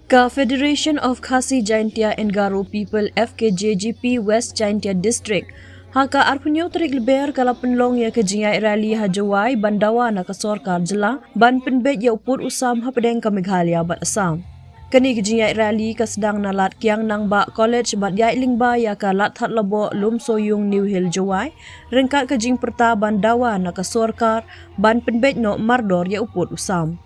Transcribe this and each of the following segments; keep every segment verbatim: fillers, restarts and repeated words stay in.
Ka Federation of Khasi Jaintia and Garo People, F K J G P, West Jaintia District, ha ka arphew tarik Lber ka la pynlong ïa ka jingïaid rally ha Jowai ban dawa na ka sorkar jylla ban pynbeit ïa u pud u sam hapdeng ka Meghalaya bad Assam. Kane ka jingïaid rally ka sdang na Lad Kiang Nangbah College bad ïaid lyngba ïa ka Lad Thatlaboh, Lumsoyung, New Hill, Jowai, ryngkat ka jingpyrta ban dawa na ka sorkar ban pynbeit noh mardor ïa u pud u sam.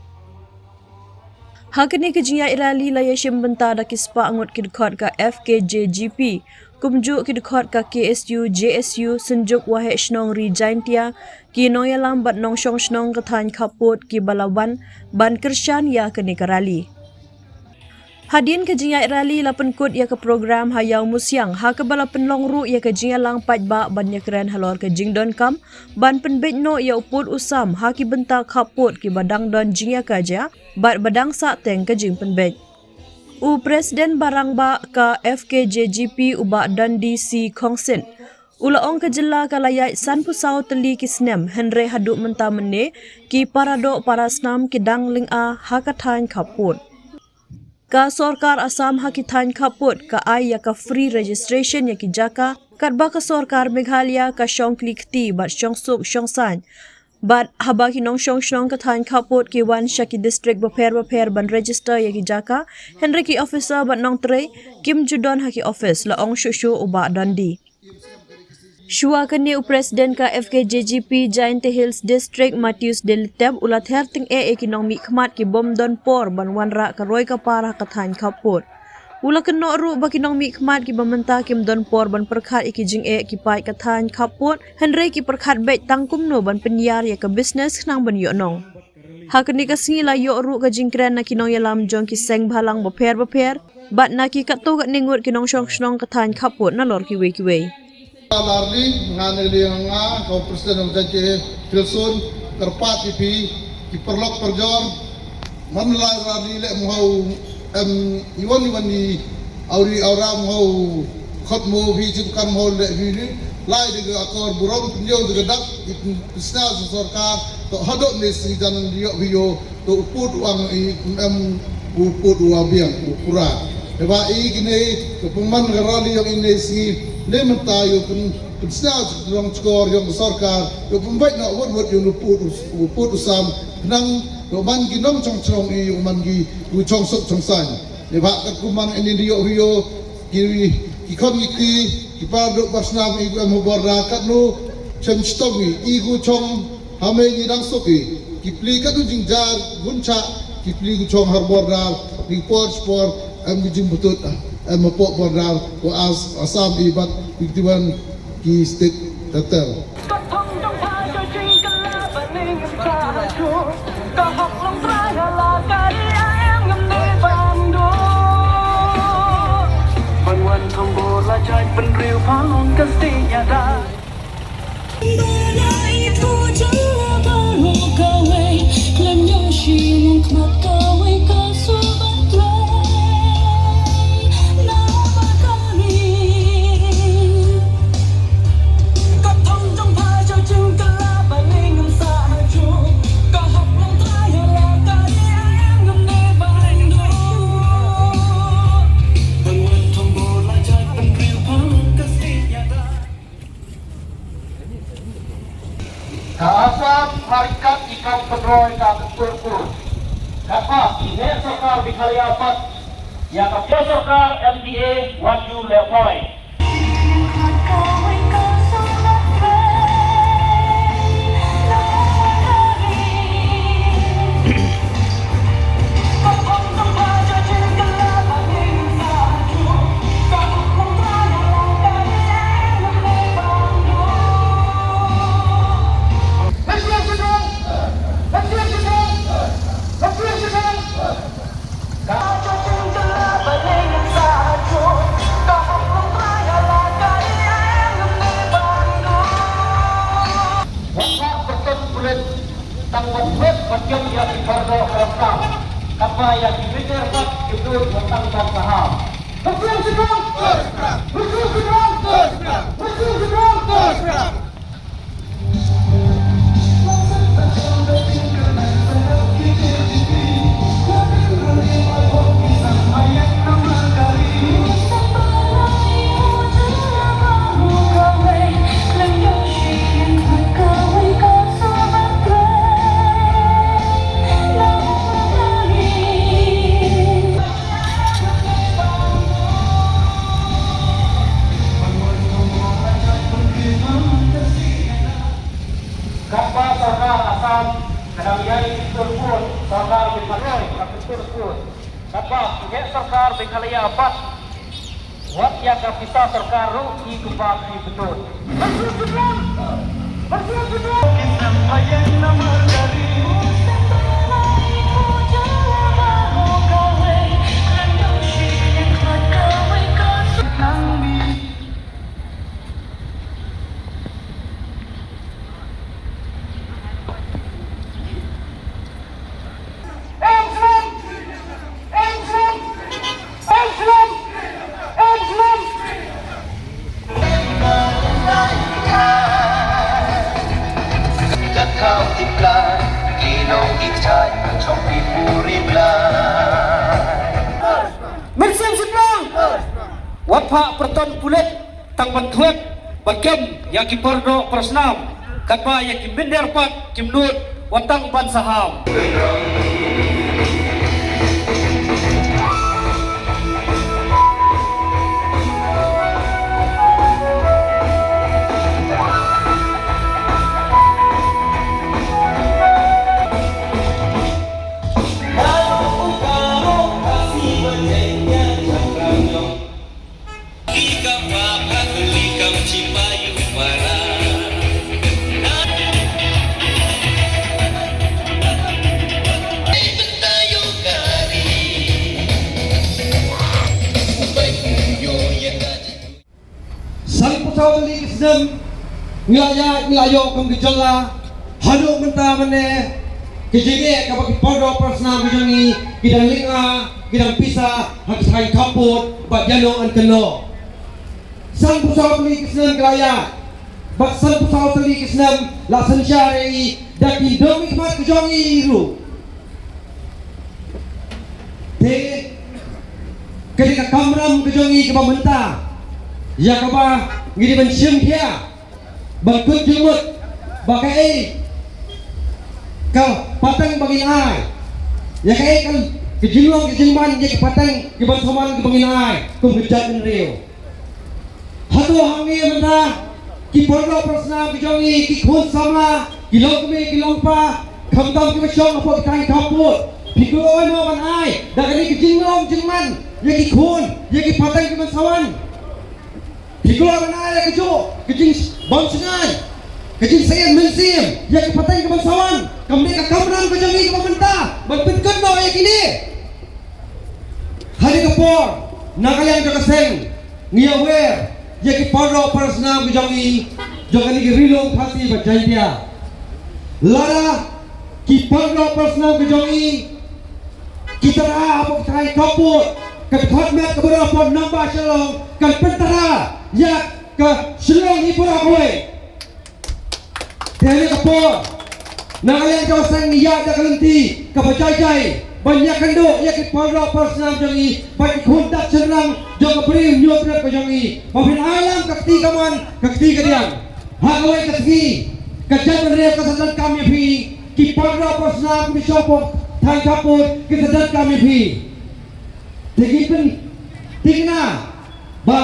Ha kane ka jingïaid rally la ïashim bynta da ki spah ngut ki dkhot ka F K J G P, kumjuh ki dkhot ka K S U, J S U, Synjuk Waheh Shnong Ri Jaintia, ki nongïalam bad nongshong shnong ka thaiñ khappud kiba la wan ban kyrshan ïa kane ka rally. Hadien ka jingïaid rally la pynkut ïa ka program ha Ïawmusiang, ha kaba la pynlong ruh ïa ka jingïalang paidbah ban ïakren halor ka jingdonkam ban pynbeit noh ïa u pud u sam ha ki bynta khappud kiba dang don jingïakajia bad ba dang sahteng ka jingpynbeit. U President ba rangbah ka F K J G P, u Bah Dundee C Khongsit, u la ong ka jylla ka la ïaid sanphew saw tylli ki snem, hynrei haduh mynta mynne ki paradoh parasnam ki dang lynga ha ka thaiñ khappud. Ka sorkar Assam ha ki thaiñ khappud ka ai ïa ka free registration ïa ki jaka, katba ka sorkar Meghalaya ka shong kli kti bad shong suk shong saiñ. Bad haba ki nongshong shnong ka thaiñ khappud ki wan sha ki district bapher bapher ban register ïa ki jaka, hynrei ki officer bad nongtrei kim ju don ha ki office, la ong shuh shuh u Bah Dundee. Shuwa kane, u President ka F K J G P Jaintia Hills District, Matthews Delitep, u la ther tyngeh ïa ki nongmihkhmat ki bym don por ban wanrah ka roi ka par ha ka thaiñ khappud. U la kynnoh ruh ba ki nongmihkhmat kiba mynta kim don por ban pyrkhat ïa ki jingeh ki paid ka thaiñ khappud, hynrei ki pyrkhat beit tang kumno ban pynïar ïa ka business khnang ban ïoh nong. Ha kane ka sngi la ïoh ruh ka jingkren na ki nongïalam jong ki seng bhalang bapher bapher bad na ki katto katne ngut ki nongshong shnong ka thaiñ khappud nalor kiwei kiwei. Larli, nga ne li nga ka President of Jaintia Hills, kyrpad ïa phi ki paralok parajor, man la larli leh mo haw, em, iwan iwan i awri awra mo haw, khot mo phi jingkan mo haw leh phi ni, lai de ka akor burom, pynïoh de ka dak, i pyn-, pynsngew sa sorkar, to haduh ne sngi jan ïoh phi ïoh, to u pud u ang i, em, u pud u abiang, u pura. Eba i kine, to pynman ka rally ïong i ne sngi, ne mynta ïoh pyn-, pynsngew sa ka rong chkor ïong ka sorkar, ïoh pynbeit na wot wot ïong u pud, u pud u sam, nang, ïoh man ki nongshong shnong i, ïoh man ki, u shong suk shong saiñ. Eba katkum man ini ïoh phi ïoh, ki, ki khon ki kti, ki paradoh parsnam i gu em ha border katno, shem chitom i, i gu shong, ha mei ngi dang suk i, ki pli katno jingjia, gun chah, ki pli gu shong ha border, ni por por, em gu jingbutut, em hapoh border, ko As-, Assam i bad, ki diwan, ki state, tetel. Ban wan kham bor la jait pynriew pha long ka stieh ïa da. Ka Assam ha ryngkat ki kam pynroi ka kyntur kur. Katba ki neh sorkar Meghalaya pat ïa ka pynroi sorkar M D A wan ju leh poi. Tang ban wet ban jam ïa ki kordor rasta. Katba ïa ki meter pat ki dut ban tang ban sahar. Ka dang ïai pyntur pur sorkar Meghalaya, ka pyntur pur. Katba pynheh sorkar Meghalaya bad wat ïa ka pisa sorkar ruh ki kumba ki pyntur. Bersih sebelah. Bersih sebelah. Mynsiem Sitlang! Wat phah pyrton pulit tang ban thwet, ban kem ïa ki pardoh parasnam, katba ïa ki mynder pat kim nud, wat tang ban saham. Sanphew saw tylli ki snem ngi la ïaid, ngi la ïoh kum ka jylla. Haduh mynta mynne ka jingeh kaba ki pardoh parasnam ka jong ngi ki dang lynga, ki dang pisa ha ka thaiñ khappud bad ïano ngan kynnoh. Sanphew saw tylli ki snem ki la ïaid bad sanphew saw tylli ki snem la synshar ïa ngi da ki nongmihkhmat ka jong ngi ruh. Te ka dei ka kamram ka jong ngi kaba mynta ïa kaba ngi dei ban shim khia, ban kut jingmut ba kaei ka pateng ba ngin ai, ïa kaei ka, ka jinglong ka jingman ïa ka pateng ka ban sawan ka ba ngin ai kum ka jaitbynriew. Hato hangne mynta ki pardoh parasnam ki jong ngi, ki khun samla, ki longkmie ki longkpa, khamtam kiba shong hapoh ki thaiñ khappud, phi kloi mo ban ai da kane ka jinglong jingman ïa ki khun, ïa ki pateng ki ban sawan? Phi kloi ban ai ïa kajuh ka jingbymshngaiñ, ka jingsaiñ mynsiem ïa ki pateng ki ban sawan? Kam dei ka kamram ka jong ngi kaba mynta ban pynkut noh ïa kine? Ha kane ka por, na ka liang jong ka seng, ngi ïawer ïa ki pardoh parasnam ki jong ngi, jong kane ka Ri Lum Khasi bad Jaiñtia. Lada ki pardoh parasnam ki jong ngi ki tyrha hapoh ka thaiñ khappud, ka dkhot met kaba don hapoh nongbah Shillong kan pyntyrha ïa ka Shillong hi baroh kawei. Te ha kane ka por, na ka liang jong ka seng ngi ïaid da ka lynti kaba jai jai ban ïakynduh ïa ki pardoh parasnam jong ngi bad ki khun dap shynrang jong ka Bri Hynñiewtrep ka jong ngi, ba phin ïalam ka kti kamon ka kti kadiang. Ha kawei ka sngi ka jaitbynriew ka sa donkam ïa phi, ki pardoh parasnam kiba shong hapoh thaiñ khappud ki sa donkam ïa phi. Te ngin pynthikna ba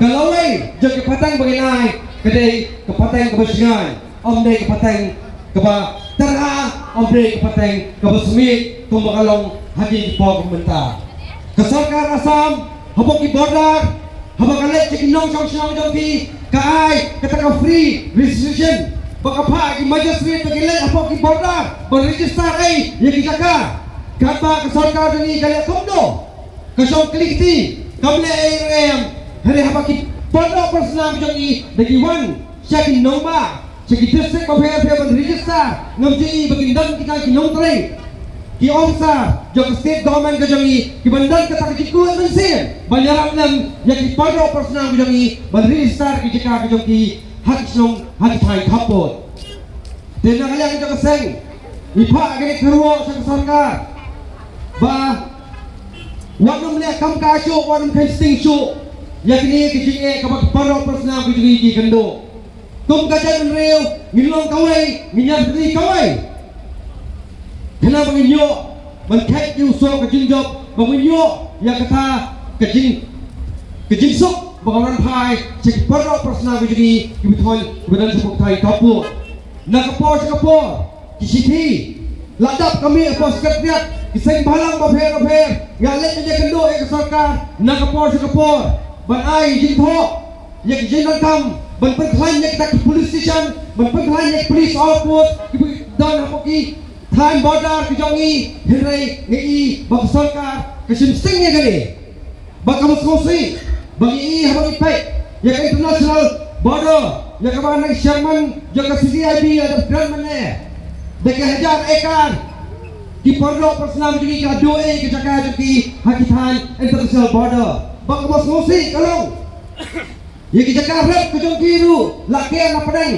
ka lawei jong ki pateng ba ngin ai ka dei ka pateng kaba shngaiñ, ym dei ka pateng kaba tyrha, ym dei ka pateng kaba smiej kumba ka long ha kine ki por mynta. Ka sorkar Assam hapoh ki border, haba ka leit sha ki nongshong shnong jong ki, ka ai kata ka free registration, ba ka phah ki magistrate ba ki leit hapoh ki border ban register ei ïa ki jaka. Katba ka sorkar jong ngi ka leh kumno? Ka shong kylli kti, kam leh ei ruh em. Hynrei haba ki pardoh parasnam jong ngi da ki wan sha ki nongbah, sha ki district bapher bapher ban register, ngam ju i ba kin don kita ki nongtrei, ki officer jong ka state government ka jong ngi ki ban don kata ka jingkyrkhu mynsiem ban ïarap lem ïa ki pardoh parasnam ka jong ngi ban register ki jaka ka jong ki ha ki shnong, ha ki thaiñ khappud. Te na ka liang jong ka seng ngi phah kane ka kyrwoh sha ka sorkar ba wat nym leh kam ka shuh, wat nym kheiñ sting shuh ïa kine ki jingeh kaba ki pardoh parasnam ki jong ngi ki kynduh. Kum ka jaitbynriew ngin long kawei, ngin ïaid bynriew kawei. Khnang ba ngin ïoh ban kheit ïa u soh ka jingjop, ba ngin ïoh ïa kata ka jing, ka jingsuk ba ka wan phai sha ki pardoh parasnam ki jong ngi kiba thoh, kiba don shapoh ka thaiñ khappud. Na ka por sha ka por Shithi la dap ka mih hapoh Secretariat, ki seng bhalang bapher bapher, nga leit ban ïakynduh ïa ka sorkar na ka por sha ka por ban ai jingthoh ïa ki jingdonkam, ban pynkhlaiñ ïa kita ki police station, ban pynkhlaiñ ïa ki police outpost kiba don hapoh ki thaiñ border ki jong ngi. Hynrei nga i ba ka sorkar ka shim sting ïa kane. Ba ka mut sngewsih ba ngi i haba ngi peit ïa ka international border, ïa kaba na ka chairman jong ka C C I B ïa ka Grand Mane, da ki hajar ekar ki paralok parasnam jong ngi ka duh ei ka jaka jong ki ha ki thaiñ international border. Ba ka mut sngewsih ka long ïa ki jaka rep ka jong ki ruh la ker na pdeng.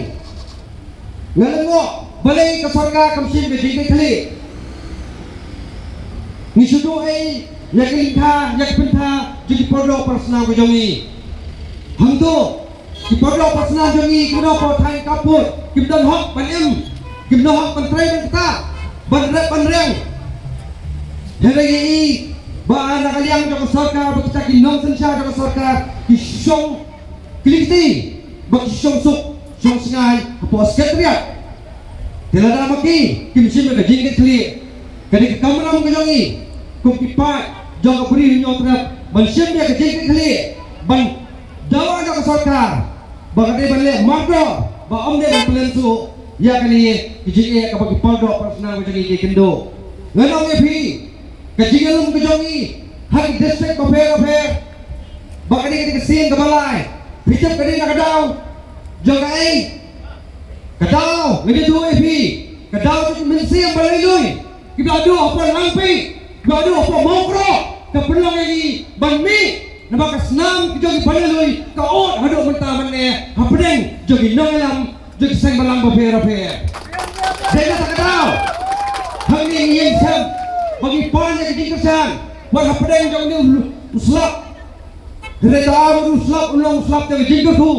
Nga lyngngoh balei ka sorkar kam shim ka jingkitkhlieh. Ngi shu duh ei ïa ka lyngkha ïa ka pynthor jong ki paralok parasnam ka jong ngi. Hangto ki paralok parasnam jong ngi kim don por thaiñ ka put, kim don hok ban im, kim don hok ban trei ban ktah, ban rep ban reng. Hynrei ngi i ba na ka liang jong ka sorkar, ba kita ki nongsynshar jong ka sorkar ki shong kylli kti bad ki shong suk shong shngain hapoh Secretariat. Te lada ma ki kim shim ka jingkitkhlieh, ka dei ka kamram ka jong ngi kum ki paid jong ka Bri Hynñiewtrep ban shim ïa ka jingkitkhlieh, ban dawa da ka sorkar ba ka dei ban leh mardor, ba ym dei ban pynlyngngoh ïa kane ka jingeh kaba ki paralok parasnam ka jong ngi ki kynduh. Nga ong ïa phi, ka jingïalum ka jong ngi ha ki district bapher bapher, ba kane ka dei ka sien kaba lai. Phi tip ka dei na ka daw jong kaei? Ka daw, nga ïathuh ïa phi, ka daw jong ki mynsiem ba lui lui kiba la duh hapoh Langpih, kiba la duh hapoh Mawkroh, ka pynlong ïa ngi ban mih. Namar ka snam ka jong ki ba lui lui ka ud haduh mynta mynne hapdeng jong ki nongïalam jong ki seng bhalang bapher bapher. Dei na kata ka daw hangne ngi ïeng shem ba ngi pan ïa ka jingkyrshan wat hapdeng jong une u slap. Hynrei ta ar u slap u long u slap jong ka jingkyrkhu,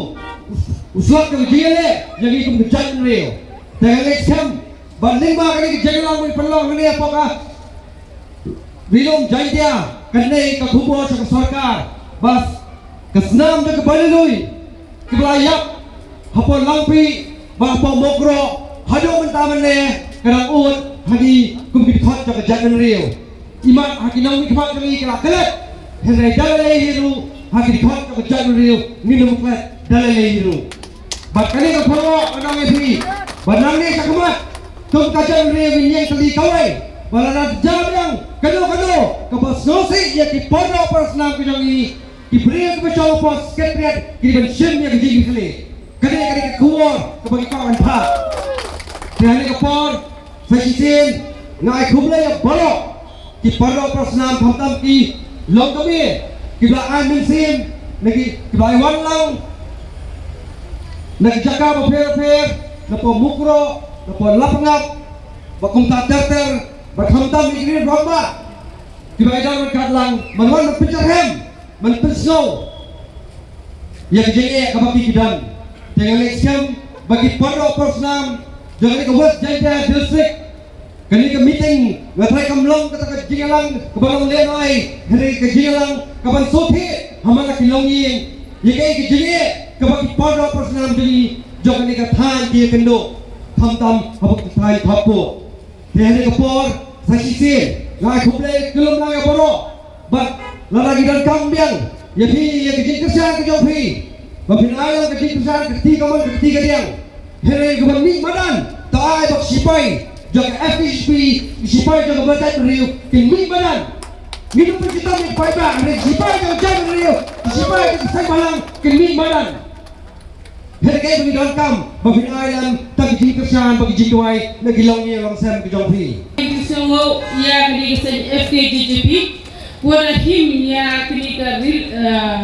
u slap jong ka jingïaleh ïa ngi kum ka jaitbynriew. Te nga ngeit shem ba lyngba kane ka jingïalang ba ngi pynlong hangne hapoh ka Ri Lum Jaiñtia, kane ka khubor sha ka sorkar ba ka snam jong ki ba lui lui kiba la ïap hapoh Langpih bad hapoh Mawkroh haduh mynta mynne ka dang ud ha ngi kum ki dkhot jong ka jaitbynriew. Imat ha ki nongmihkhmat jong ngi ki la klet, hynrei da lei lei hi ruh ha ki dkhot jong ka jaitbynriew ngin ym klet da lei lei hi ruh. Bad kane ka khubor ka dang ïa phi ba nangne shakhmat kum ka jaitbynriew ngin ïeng tylli kawei ba lada jia biang kano kano kaba sngewsih ïa ki paralok parasnam ka jong ngi, ki briew kiba shong hapoh Secretariat ki dei ban shim ïa ka jingkitkhlieh. Kane ka dei ka khubor kaba ngi kwah ban phah. Te ha kane ka por sa shisien nga ai khublei ïa baroh ki paralok parasnam khamtam ki longkmie kiba la ai mynsiem na ki, kiba la ai wan lang na ki jaka bapher bapher, napoh Mukroh, napoh Lapangap, bad kumta ter ter, bad khamtam ki briew rangbah kiba ïadon ryngkat lang ban wan ban pynjyrhem, ban pynsngew ïa ka jingeh kaba ki ki don. Te nga ngeit skhem ba ki paralok parasnam jong kane ka West Jaintia District, kane ka meeting nga tharai kam long kata ka jingïalang kaba long lehnohei, hynrei ka jingïalang kaban sngewthuh ha man la ki longïing ïa kaei ka jingeh kaba ki paralok parasnam jong ngi jong kane ka thaiñ ki ïakynduh, khamtam haba ki thaiñ khappud. Te ha kane ka por sa shisien nga ai khublei kyllum lang ïa baroh. Bad lada ngi donkam biang ïa phi, ïa ka jingkyrshan ka jong phi, ba phin ai lang ka jingkyrshan ka kti kamon ka kti kadiang, hynrei kaban mih madan, to ai ba ki shipai jong ka F K J G P, ki shipai jong ka jaitbynriew kin mih madan. Ngin ym pynjynjar ïa ki paidbah, hynrei ki shipai jong ka jaitbynriew, ki shipai jong ka seng bhalang kin mih madan. Hynrei kaei ba ngi donkam ba phin ai lang tang ka jingkyrshan bad ka jingduwai na ki longïing longsem ka jong phi. Ngi sngewnguh ïa kane ka seng F K J G P, ka wan da him ïa kane ka ril-, eh,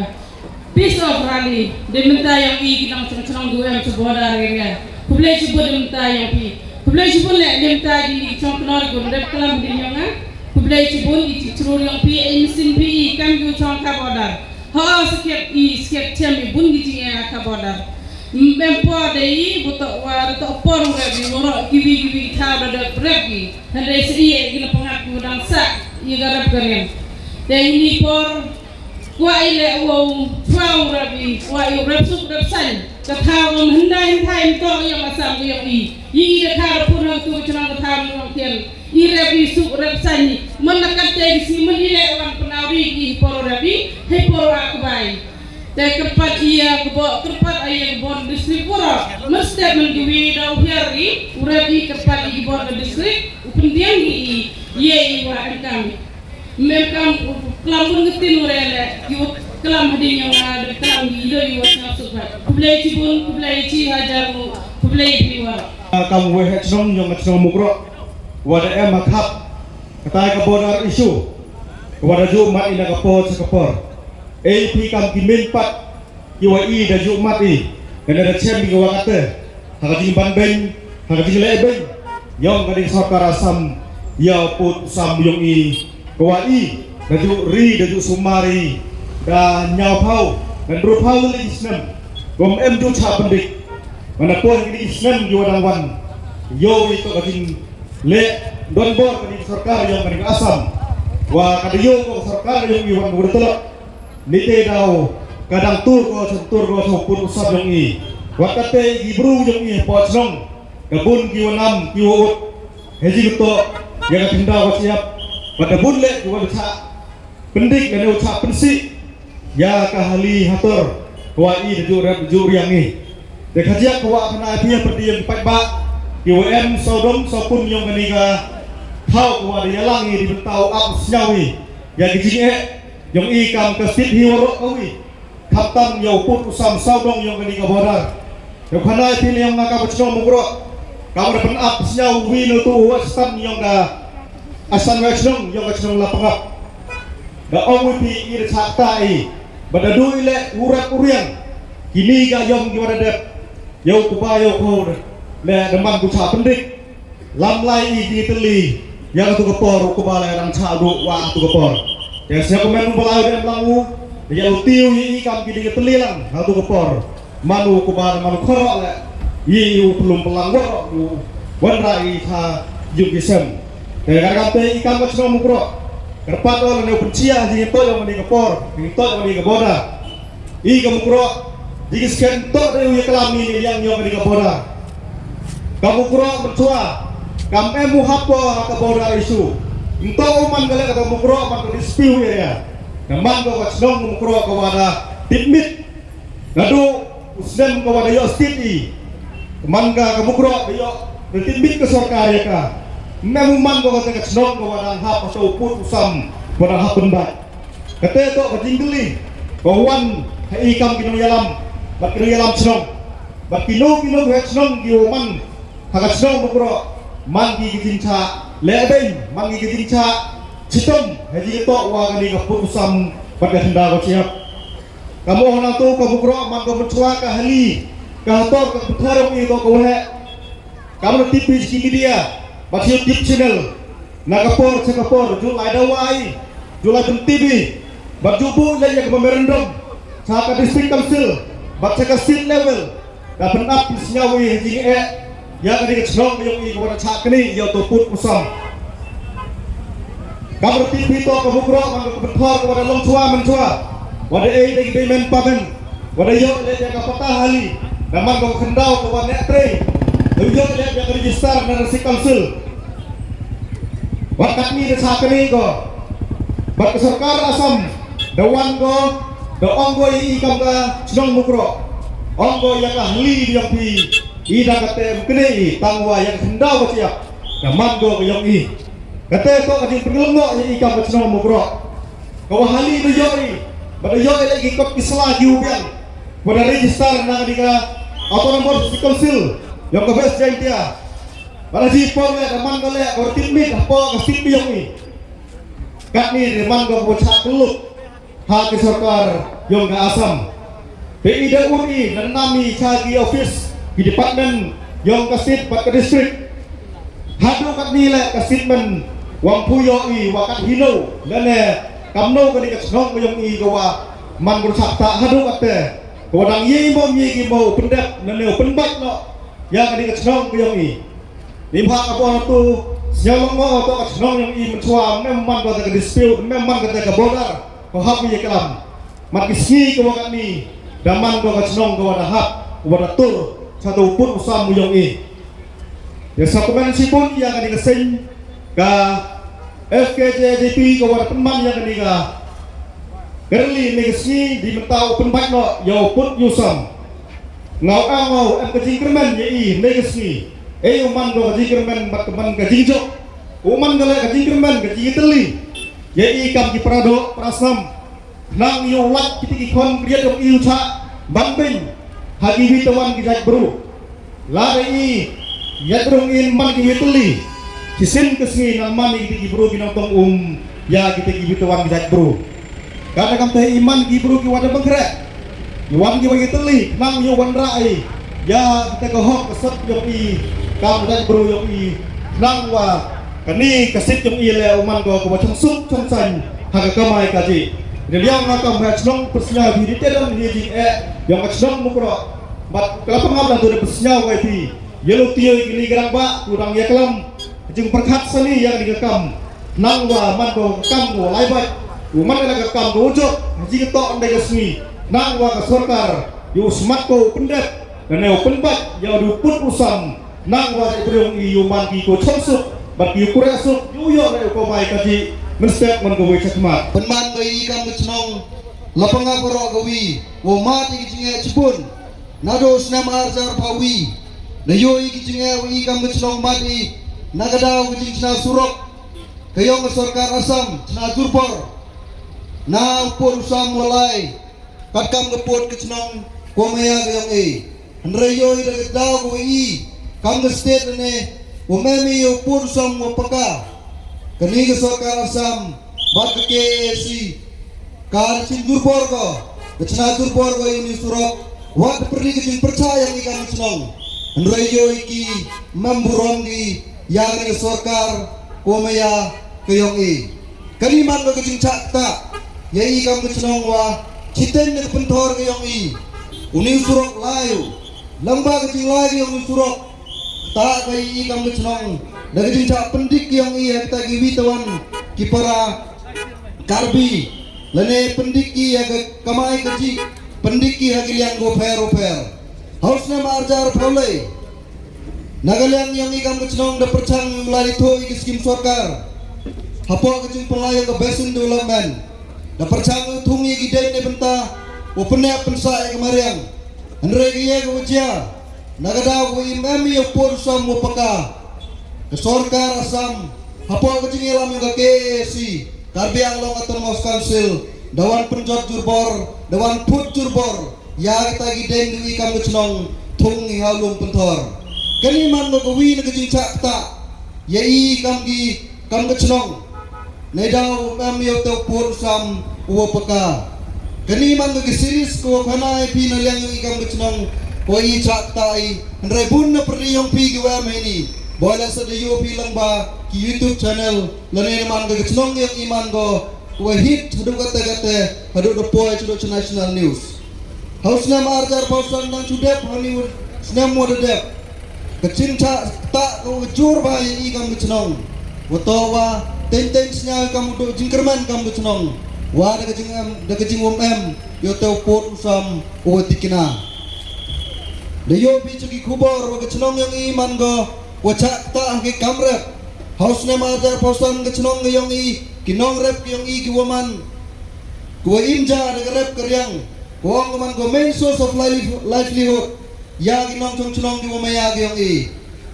peace of rally. Dei mynta ïa ngi ki nongshong shnong duh em sha border area. Khublei shibun dei mynta ïa phi. Khublei shibun leh dei mynta ki shong kynnoh ki bun rep klam dei ïa nga. Khublei shibun, i ti thrur ïa phi, i mynsiem phi i kam ju shong ka border. Ha, skhem i, skhem i bun ki jingeh ha ka border. Em por dei i, ba to wa, to por u rep i, waroh kiwei kiwei ki thaw da dep rep i. Hynrei sa i, i la pyngat u dang sah i ka rep ka riam. Dei ini por, kwah i leh u, u chwa u rep i, kwah i u rep suk rep saiñ. Ka thaw ngam hyndai hynthai ym toh ïa ka sam ka ïong i. Ïa i da kha da pun hangtu ka chnong ka thaw ngam ong khian. I rep i suk rep sani. Man na kat te ki si man i leh wan pynau ri ki por rep i. Hei por a kbai. Te kyrpad ïa ka bor kyrpad ïa ka bor district pura. Man step man ki wi da u hiar i. U rep i kyrpad ïa ki bor district. U pyndiang i i. Ïa i wa em kam. Mem kam klam bun ngetin ure le yu klam hadin yong a de klam gi do yu wa sngap suk ba. Khublei chibun, khublei chi hajar mu, khublei phi wa. Kam wei ha chnong yong a chnong Mukroh. Wa da em ha khap. Katai ka border issue. Wa da ju mat ina ka por sa ka por. Ei phi kam ki min pat. Ki wa i da ju mat i. Kane da chem ki wa kate. Ha ka jingban beng, ha ka jingleh beng. Yong ka ding sorkar Assam, ïa u pud u sam yong i. Ka wa i, da ju ri, da ju sumar i. Da ñiaw phaw, da hynriew phaw lei snem. Kum em ju chah pyndik. Mana poi ki ding snem ju wa dang wan. Ïoh i to ka jingleh, don bor ka ding sorkar yong ka ding Assam. Wa ka ding ïoh ka sorkar yong i wan ka wa da tolak. Nite daw ka dang tur ko, tur ko sha u pud u sam yong i. Wat kate i bru yong i hapoh chnong. Ka bun ki wa nam ki wa ut. He jingtoh ïa ka khyndaw ka shyiap. Wat ka bun leh ki wa chah pyndik lane u chah pynsih ïa ka hali hator. Ka wa i da ju rep ju riang i. Te ka jia ka wa khana phi ha pyrdi ïa ki paidbah. Ki wa em sawdong sawpun yong kane ka thaw ka wa da ïalang i di bynta u ap sngaw i. Ïa ki jingeh yong i kam ka state hi waroh kawi. Khamtam ïa u pud u sam sawdong yong kane ka border. Ïa u khana ïa phi ne yong nga ka ba chnong Mukroh. Ka ba da pynap sngaw wi no tu u wa stan yong ka asan wa chnong yong ka chnong Lapangap. Da ong wi phi i da chak ta i. Ba da du i le u rat u riang. Kini ka yong ki wa da dep. Ïa u kuba ïa u khor. Le da man ku chak pyndik. Lam lai i ki tylli ïa katu ka por u kuba lai rang cha du wa katu ka por. Te sia ku men u balai dem lang u ïa u tiu i kam ki ding tylli lang katu ka por. Manu kuba manu khoro le i u pelum pelang woro u wan ra i tha yu ki sem. Te ka kam te i kam ka chno Mukroh. Kyrpad ol ne u penchia ji to ïa mani ka por, ji to ïa mani ka boda. I ka Mukroh, digi sken tok de u ïa klam ni liang ñiong ka digi ka border. Ka Mukroh mynchwa, kam em u hap ko ha ka border issue. Nto u man ka le ka Mukroh man ka dispute area. Ka man ko ka chnong Mukroh ka wada tipmit. Nadu u snem ka wada yo state i. Man ka ka Mukroh da yo da tipmit ka sorkar ïa ka. Mem u man ko ka ka chnong ka wada hap ka u put u sam wada hap pynbat. Kate to ka jingkylli ka wan ha i kam ki nongïalam bad ki nongïalam chnong bad kino kino ha chnong ki wa man ha ka chnong Mukroh man ki ki jingcha leh beiñ man ki ki jingcha chitom ha ji to wa kani ka put u sam bad ka thnda ka chiap. Ka mo na to ka Mukroh man ka mynchwa ka hali ka hator ka pthar i to ka waheh. Ka mut T V ki media bad YouTube channel na ka por cha ka por ju lai dawai ju lai pyntibi bad ju buh leh ïa ka memorandum cha ka district council bad cha ka state level da pynap pynsiaw ïa ka jingeh ïa ka dei ka chnong ka ïong i ka wada cha kani ïa u to put u sam. Ka mut T V to ka Mukroh man ka pynthor ka wada long chwa man chwa wada ei dei ki dei men pamen. Wada ïoh leh ïa ka pata hali da man ka khyndaw ka wan neh trei. Da ïoh leh ïa ka register na Rasi Council. Wat katni da sa kane ko bad ka sorkar Assam da wan ko da ong ko i kam ka chnong Mukroh. Ong ko ïa ka hali ïong phi i da kate kane i tang wa ïa ka khyndaw ka chiap da man ko ka ïong i. Kate ko ka jingpynlong i kam ka chnong Mukroh. Ka wa hali da ïoh i ba da ïoh i leh ki kot ki sla ki u biang ba da register na ka dei ka Autonomous Council ïong ka West Jaintia. Ba da ji pong leh da man ka leh ka wa tin mit hapoh ka state ïong i. Katni da man ka wa chak luk ha ki sorkar ïong ka Assam. Te i da un i da nam i cha ki office ki department ïong ka state bad ka district. Haduh katni leh ka statement wang phu ïoh i wa kat hino lane kamno ka dei ka chnong ka ïong i ka wa man ka rusak ta haduh kate ka wa dang ïe mo ïe ki mo pyndep lane pynbait noh ïa ka dei ka chnong ka ïong i. Ni ma ka bor tu sñiaw long mo to ka chnong ïong i mynchwa mem man ka ta ka dispute mem man ka ta ka border ko hap ïa kalam. Mat ki sngi ka wa katni da man ka ka chnong ka wa da hap. Wat atur sha u pud u sam u yong i. Ïa sa kumne shibun ïa kane ka seng ka F K J G P ka wat pynman ïa kane ka rally ne ka sngi di mynta u pynbait noh ïa u pud u sam. Nga u em, nga u em ka jingkyrmen ïa i ne ka sngi. Ei u man ka jingkyrmen bad ka man ka jingjop. U man ka leh ka jingkyrmen ka jingtylli ïa i kam ki para doh para snam. Nang ïa u lait kiti ki khon kriat ïa i u chah ban beiñ ha ki wi tawan ki jait bru. Lada i ïa rung in man ki wi tylli ki sin ka sngi nang man i kiti ki bru ki nang tong um ïa kiti ki wi tawan ki jait bru. Kata kam te i man ki bru ki wada bangkret i wan ki wi tylli nang ïa wanrah i ïa kata ka hok ka sot ïa i kam jait bru ïa i nang wa Kane ka sit jong i le u man ko ko ba chong suk chong sain ha ka kamai ka ji. Ri liang nga kam ha chnong persnya hi di tedan hi jing eh yong ka chnong mukro. Bat kala pangam la tu de persnya wa hi. Yelo tio i kini garang ba tu dang ya kalam. Jing perkhat sani yang di ka kam. Nang wa man ko ka kam ko lai bai. U man la ka kam ko ujok. Ji ka tok ndai ka sngi. Nang wa ka sorkar. Yu smat ko pendep. Kane u penbat ya du put usam. Nang wa dei briew i u man ki ko chong suk bad ki u kurea suk yu yo le ko bai ka ji mynstep man ko wei chakmat. Pynman ba i kam ka chnong la panga baro ka wi wa ma ti ki jingeh chibun. Na do snem ar jar pha wi na yo i ki jingeh wa i kam ka chnong ma ti na ka daw ka jingchna surok ka yong ka sorkar Assam chna turbor na u por u sam wa lai. Kat kam ka pud ka chnong ko maya ka yong e. Hynrei yo i da ka daw ko i kam ka state ne ko memi yo pud sam wa paka. Kani ka sorkar Assam bad ka K A C ka chin durbor ko ka chna durbor ko i ni surok. Wat perli ka jing percaya yang i kam ka chnong. Hynrei yo i ki mem burom ki ya ka sorkar ko maya ka yong e. Kani man ka jingchak ta ya i kam ka chnong wa chiteng ne pynthor ka yong i. Uni surok lai u lamba ka jing lai ka yong i surok ta ka i kam ka chnong da ka jingchak pendik ka yong i ha kita ki wi tawan ki para Karbi lane pendik ki ya ka kamai ka ji pendik ki ha ki liang go pher o pher. Haus ne mar jar phaulei. Na ka liang yong i kam ka chnong da perchang la li tho i ka skim sorkar. Hapoh ka jingpynlai yong ka basin development da perchang u thung i ki dei ne bynta u pynep pynsa i ka mariang. Hynrei ka ye ka wajia na ka daw ka i mem i u por sam u paka. Ka sorkar Assam hapoh ka jingyalam yong ka K A C Karbi Anglong Autonomous Council da wan pynjot jurbor da wan put jurbor. Ya kita ki deng dui kam ka chnong thung i ha lum pynthor. Kani man ka wi na ka jingchak ta ya i kam ki kam ka chnong. Nei daw em yo te pur sam u paka. Kani man ka series ko khana i pi na liang i kam ka chnong ko i chak ta i. Hynrei bun na perli yong pi ki wem hini boy la sa de yo pi lang ba ki YouTube channel. Lane man ka chnong yang i man ko wa hit hadu kate kate hadu da poi chudu chu national news. Haus nam arjar pausan nang chu dep hani snem wa da dep. Ka chin cha ta ka wa jur ba ya i kam ka chnong. Wa to wa ten ten snya kam du jingkerman kam ka chnong. Wa da ka jing em da ka jing wom em yo te pot usam wa tikna. Da yo bi chu ki khubor wa ka chnong yang i man go wa cha ta ha ki kamrep. Haus nam arjar pausan ka chnong ka yong i ki nong rep ka yong i ki wa man. Ku wa im ja da ka rep ka riang. Ku ong ka man ka main source of liveli- livelihood. Ya ki nong chong chnong ki wa maya ki yong i.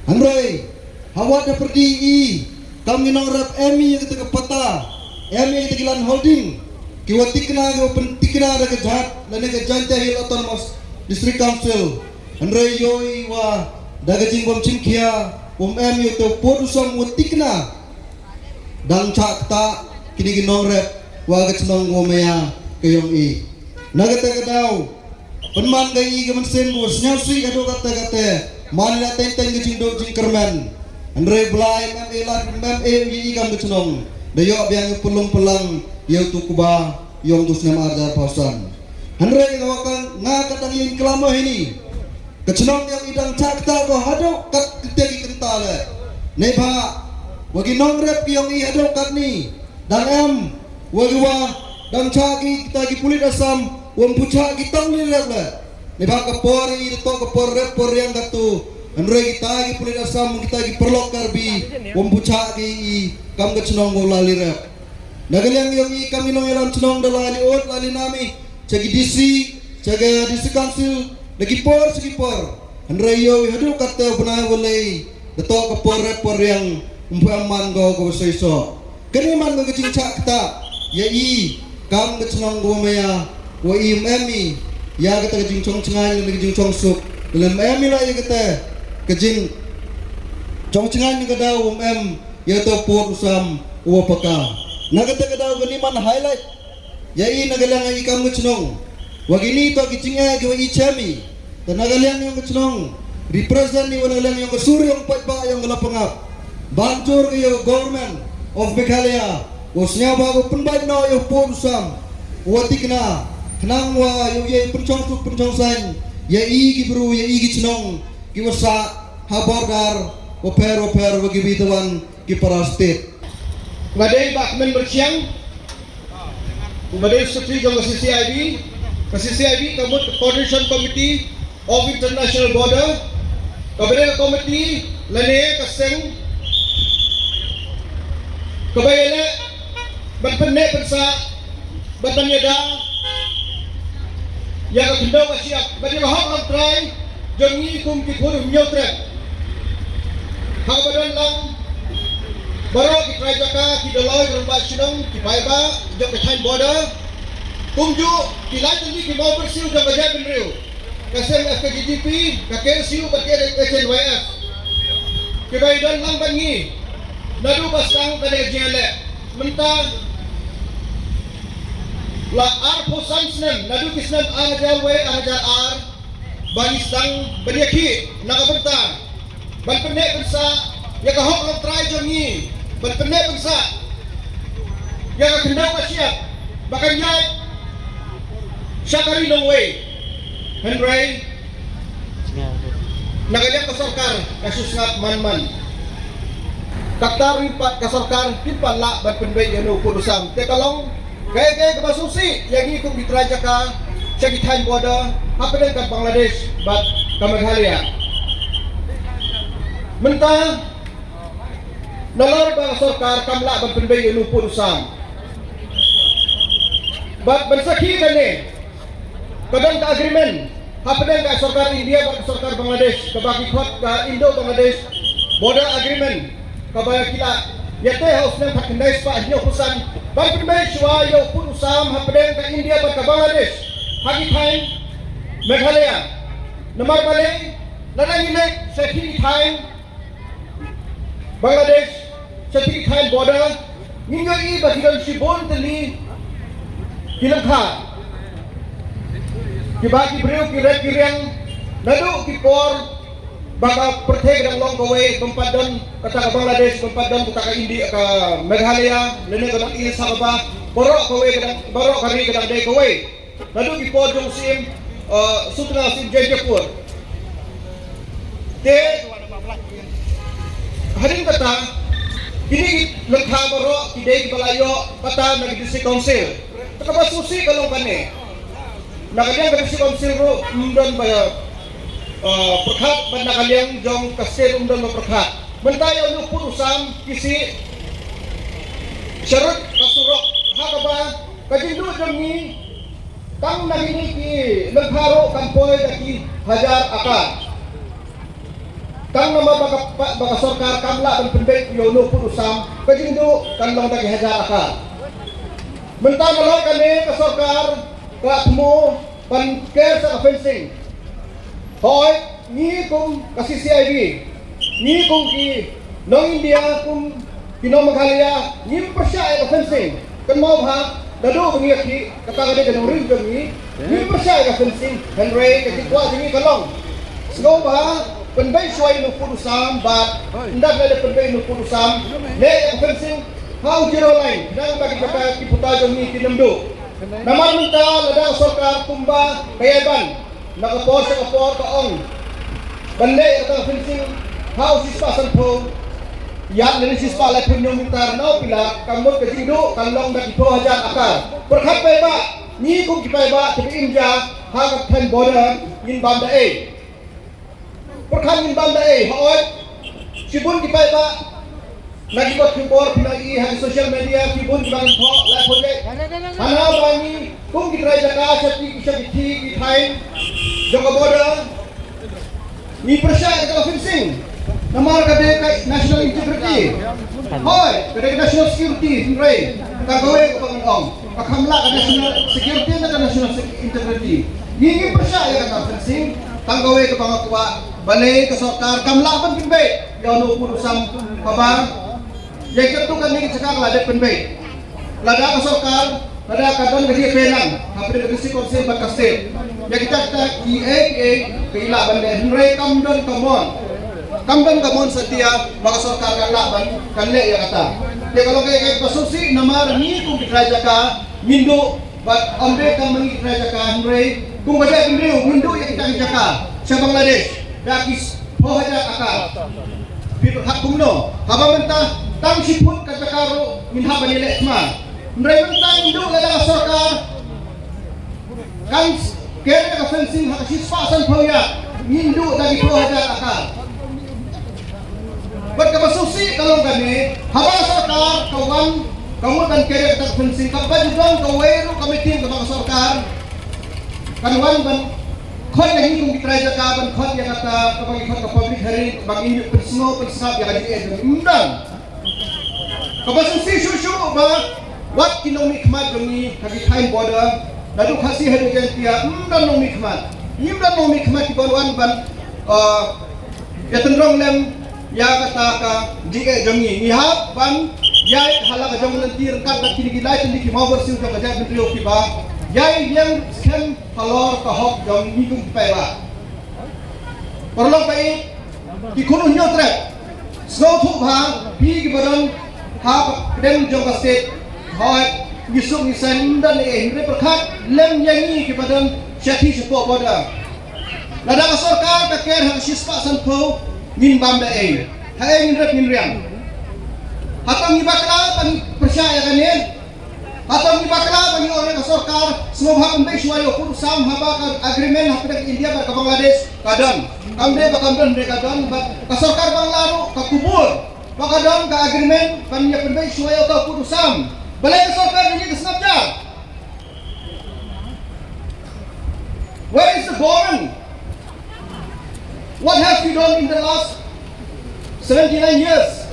Hynrei ha wat da perdi i kam ki nong rep em i kita ka pata em i kita ki land holding. Ki wa tikna ki wa pen tikna da ka jat lane ka Jaintia Hills Autonomous District Council. Hynrei yo i wa da ka jing wam chim khia wam em yo te pot usam wa tikna. Dang chak ta kini ki nong rep wa ka chnong wa maya ka yong i. Na kata ka daw pynman ka i ka mynsiem wa snyawsi ka do kata kata man la teng teng ka jing do jing kermen. Hynrei blai mem e lat mem e i i kam ka chnong da yo biang pulung pulang yo tu kuba yong tu snem arjar pausan. Hynrei nga wa ka nga ka dang yin klamo hini. Ka chnong yang i dang chak ta ko hado kat kete ki kenta le. Nei ba wa ki nong rep ki yong i hado kat ni dang em wa ki wa dang chak ki kita ki pulit Assam wa mpucha ki tang ni rep le. Neibhah ka por ïa i da toh ka por rep por riang katto. Hynrei kita ki pulit Assam, kita ki paralok Karbi, ym buh shuh ïa i kam ka shnong ba u la leh rep. Na ka liang ïong i kam i nongïalam shnong da la leh ud la leh nam i sha ki D C, sha ka D C Council, na ki por sha ki por. Hynrei ïong i haduh katta u bnai u lei da toh ka por rep por riang, ym pat man ko ka ba soi soh. Kane man ka jingshah kata ïa i kam ka shnong ka ba maya, wa i ym em i ïa kata ka jingshong shngain, ka jingshong suk, lem em i la ïa kata ka jingshong shngain, ka daw ym em ïa uta u pud u sam u wa paka. Na kata ka daw kane man highlight ïa i na ka liang ïa i kam ka shnong. Wa kine toh ki jingeh ki wa i chem i. Te na ka liang ïong ka shnong, represent i wa na ka liang ïong ka sur ïong paidbah ïong ka Lapangap, ban jur ka ïong ka Government of Meghalaya, wa sngewbha ka pynbeit noh ïong pud u sam, wa thikna, khnang wa ïong ïa i pynshong suk pynshong saiñ ïa i ki bru ïa i ki shnong ki wa sah ha border wa pher wa pher wa ki wi tawan ki para state. Nga dei Bah Kmen Myrchiang, u ba dei secretary jong ka C C I B. Ka C C I B ka mut ka Coordination Committee of International Border. Ka ba dei ka committee lane ka seng ka ba ïaleh ban pynneh pynsah, ban ban ïada ïa ka khyndew ka shyiap, ban ïa ka hok longtrai jong ngi kum ki khun u Hynñiewtrep. Ha kaba don lang baroh ki trai jaka, ki dolloi, ki rangbah shnong, ki paidbah jong ka thaiñ border, kumjuh ki lai tylli ki mawbyrsiew jong ka jaitbynriew, ka seng F K J G P, ka K S U bad ka H N Y F, kiba ïadon lang bad ngi naduh ba sdang kane ka jingïaleh. Mynta la arphew san snem, naduh ki snem ar hajar wei, ar hajar ar, ba ngi sdang ban ïakhih na ka bynta ban pynneh pynsah ïa ka hok longtrai jong ngi, ban pynneh pynsah ïa ka khyndew ka shyiap ba kan ïaid sha ka ri nongwei. Hynrei na ka liang ka sorkar ka shu sngap man man. Kata ruh pat ka sorkar kim pat lah ban pynbeit ïa uno u pud u sam. Te ka long kaei kaei kaba sngewsih ïa ngi kum ki trai jaka sha ki thaiñ border hapdeng ka Bangladesh bad ka Meghalaya. Mynta nalor ba ka sorkar kam lah ban pynbeit ïa uno u pud u sam. Bad ban sakhi kane, ka don ka agreement hapdeng ka sorkar India bad ka sorkar Bangladesh, kaba ki khot ka Indo-Bangladesh Border Agreement, kaba ki la ïateh ha u snem khatkhyndai spah hynñiewphew san, ban pynbeit shuwa ïa u pud u sam hapdeng ka India bad ka Bangladesh ha ki thaiñ Meghalaya. Namar balei? Lada ngi leit sha ki thaiñ Bangladesh, sha ki thaiñ border, ngin ïohi ba ki don shibun tylli ki lyngkha kiba ki briew ki rep ki riang naduh ki por ba ka pyrthei ka dang long kawei, kam pat don kata ka Bangladesh, kam pat don kata ka India, ka Meghalaya, lane ka North East, ha kaba baroh kawei ka dang, baroh ka ri ka dang dei kawei. Naduh ki por jong u Syiem, eh, Sultanate Syiem Jaintia Pur. Te hadien kata, kine ki lyngkha baroh ki dei kiba la ïoh patta na ki District Council. Te kaba sngewsih ka long kane, na ka liang ka District Council ruh ym don ba, eh, pyrkhat, bad na ka liang jong ka state ruh ym don ba pyrkhat. Mynta ïa uno u pud u sam ki shu sharud ka surok, ha kaba ka jingduh jong ngi tang na kine ki lyngkha ruh kan poi da ki hajar akar. Tang namar ba ka, ba, ba ka sorkar kam lah ban pynbeit ïa uno u pud u sam, ka jingduh kan long da ki hajar akar. Mynta nalor kane ka sorkar ka la thmu ban ker sa ka fencing. Hooid, ngi kum ka C C I B, ngi kum ki nong India, kum ki nong Meghalaya, ngim pyrshah ïa ka fencing. Kynmaw bha, naduh ba ngi ïakhih, kata ka dei ka nongrim jong ngi, ngim pyrshah ïa ka fencing. Hynrei ka jingkwah jong ngi ka long, sngewbha pynbeit shuwa ïa uno u pud u sam, bad ynda la dep pynbeit ïa uno u pud u sam, leh ïa ka fencing ha u zero line, khnang ba ki jaka ki puta jong ngi kin ym duh. Namar mynta lada ka sorkar kumba ka ïai ban na ka por sha ka por ka ong ban leh ïa kata ka fencing ha u shispah sanphew ïa lane shispah laiphew hynñiew meter na u pillar, ka mut ka jingduh kan long da ki phew hajar akar. Pyrkhat paidbah, Ngi kum ki paidbah kiba im ja ha ka thaiñ border ngin bam da ei? Pyrkhat ngin bam da ei? Hooid, shibun ki paidbah na ki bor ki bor phi la ïohi ha social media, ki bun kiba kynthoh lai project. Hana ba ngi kum ki trai jaka sha ki, sha ki thaiñ jong ka border ngi pyrshah ïa ka fencing namar ka dei ka national integrity. Hooid, ka dei ka national security, hynrei tang kawei kaba ngan ong, ka kham lah ka national security na ka national sec-, integrity. Ngi, ngi pyrshah ïa ka fencing, tang kawei kaba nga kwah, balei ka sorkar kam lah ban pynbeit ïa uno u pud u sam kaba ïa katto katne ka jaka ka la dep pynbeit. Lada ka sorkar, lada ka don ka jingïapynlang hapdeng ka District Council bad ka state, ïa kita kita kiei kiei ka lah ban leh, hynrei kam don ka mon. Kam don ka mon satia ba ka sorkar kan lah ban, kan leh ïa kata. Te ka long kaei kaei kaba sngewsih namar ngi kum ki trai jaka ngin duh bad ym dei tang ma ngi ki trai jaka, hynrei kum ka jaitbynriew ngin duh ïa kita ki jaka sha Bangladesh da ki phew hajar akar. Phi pyrkhat kumno? Haba mynta tang shi phut ka jaka ruh ngin hap ban ïaleh thma. Hynrei mynta ngin duh lada ka sorkar kan ker ïa ka fencing ha ka shispah sanphew ïa, ngin duh da ki phew hajar akar. Bad kaba sngewsih ka long kane, haba ka sorkar ka wan, ka mut ban ker ïa kata ka fencing, kaba ju don kawei ruh ka meeting kaba ka sorkar kan wan ban khot ïa ngi kum ki trai jaka, ban khot ïa kata kaba ngi khot ka public hearing, ba ngin ïoh pynsngew pynsngap ïa ka jingeh jong ngi. Ym don. Kaba sngewsih shuh shuh ba wat ki nongmihkhmat jong ngi ha ki thaiñ border, naduh Khasi haduh Jaiñtia, ym don nongmihkhmat. Ym don nongmihkhmat kiba wan ban, ah, ïa tynrong lem ïa kata ka jingeh jong ngi. Ngi hap ban ïaid ha la ka jong ka lynti ryngkat bad kine ki lai tylli ki mawbyrsiew jong ka jaitbynriew kiba ïai ïeng skhem halor ka hok jong ngi kum ki paidbah. Paralok ba ïeit, ki khun u Hynñiewtrep, sngewthuh bha phi kiba don ha pdeng jong ka state. Hooid, ngi suk ngi saiñ, ym don ei ei, hynrei pyrkhat lem ïa ngi kiba don shathie shapoh border. Lada ka sorkar ka ker ha ka shispah sanphew, ngin bam da ei? Haei ngin rep ngin riang? Hato ngi bakla ba ngi pyrshah ïa kane? Hato ngi bakla ba ngi ong ïa ka sorkar sngewbha pynbeit shuwa ïa u pud u sam haba ka agreement hapdeng India bad ka Bangladesh ka don? Kam dei ba kam don, dei ka don, bad ka sorkar Bangla ruh ka kubur ba ka don ka agreement ban ïa pynbeit shuwa ïa uta u pud u sam. Balei ka sorkar jong ngi ka sngap jar? Where is the government? What have you done in the last seventy-nine years?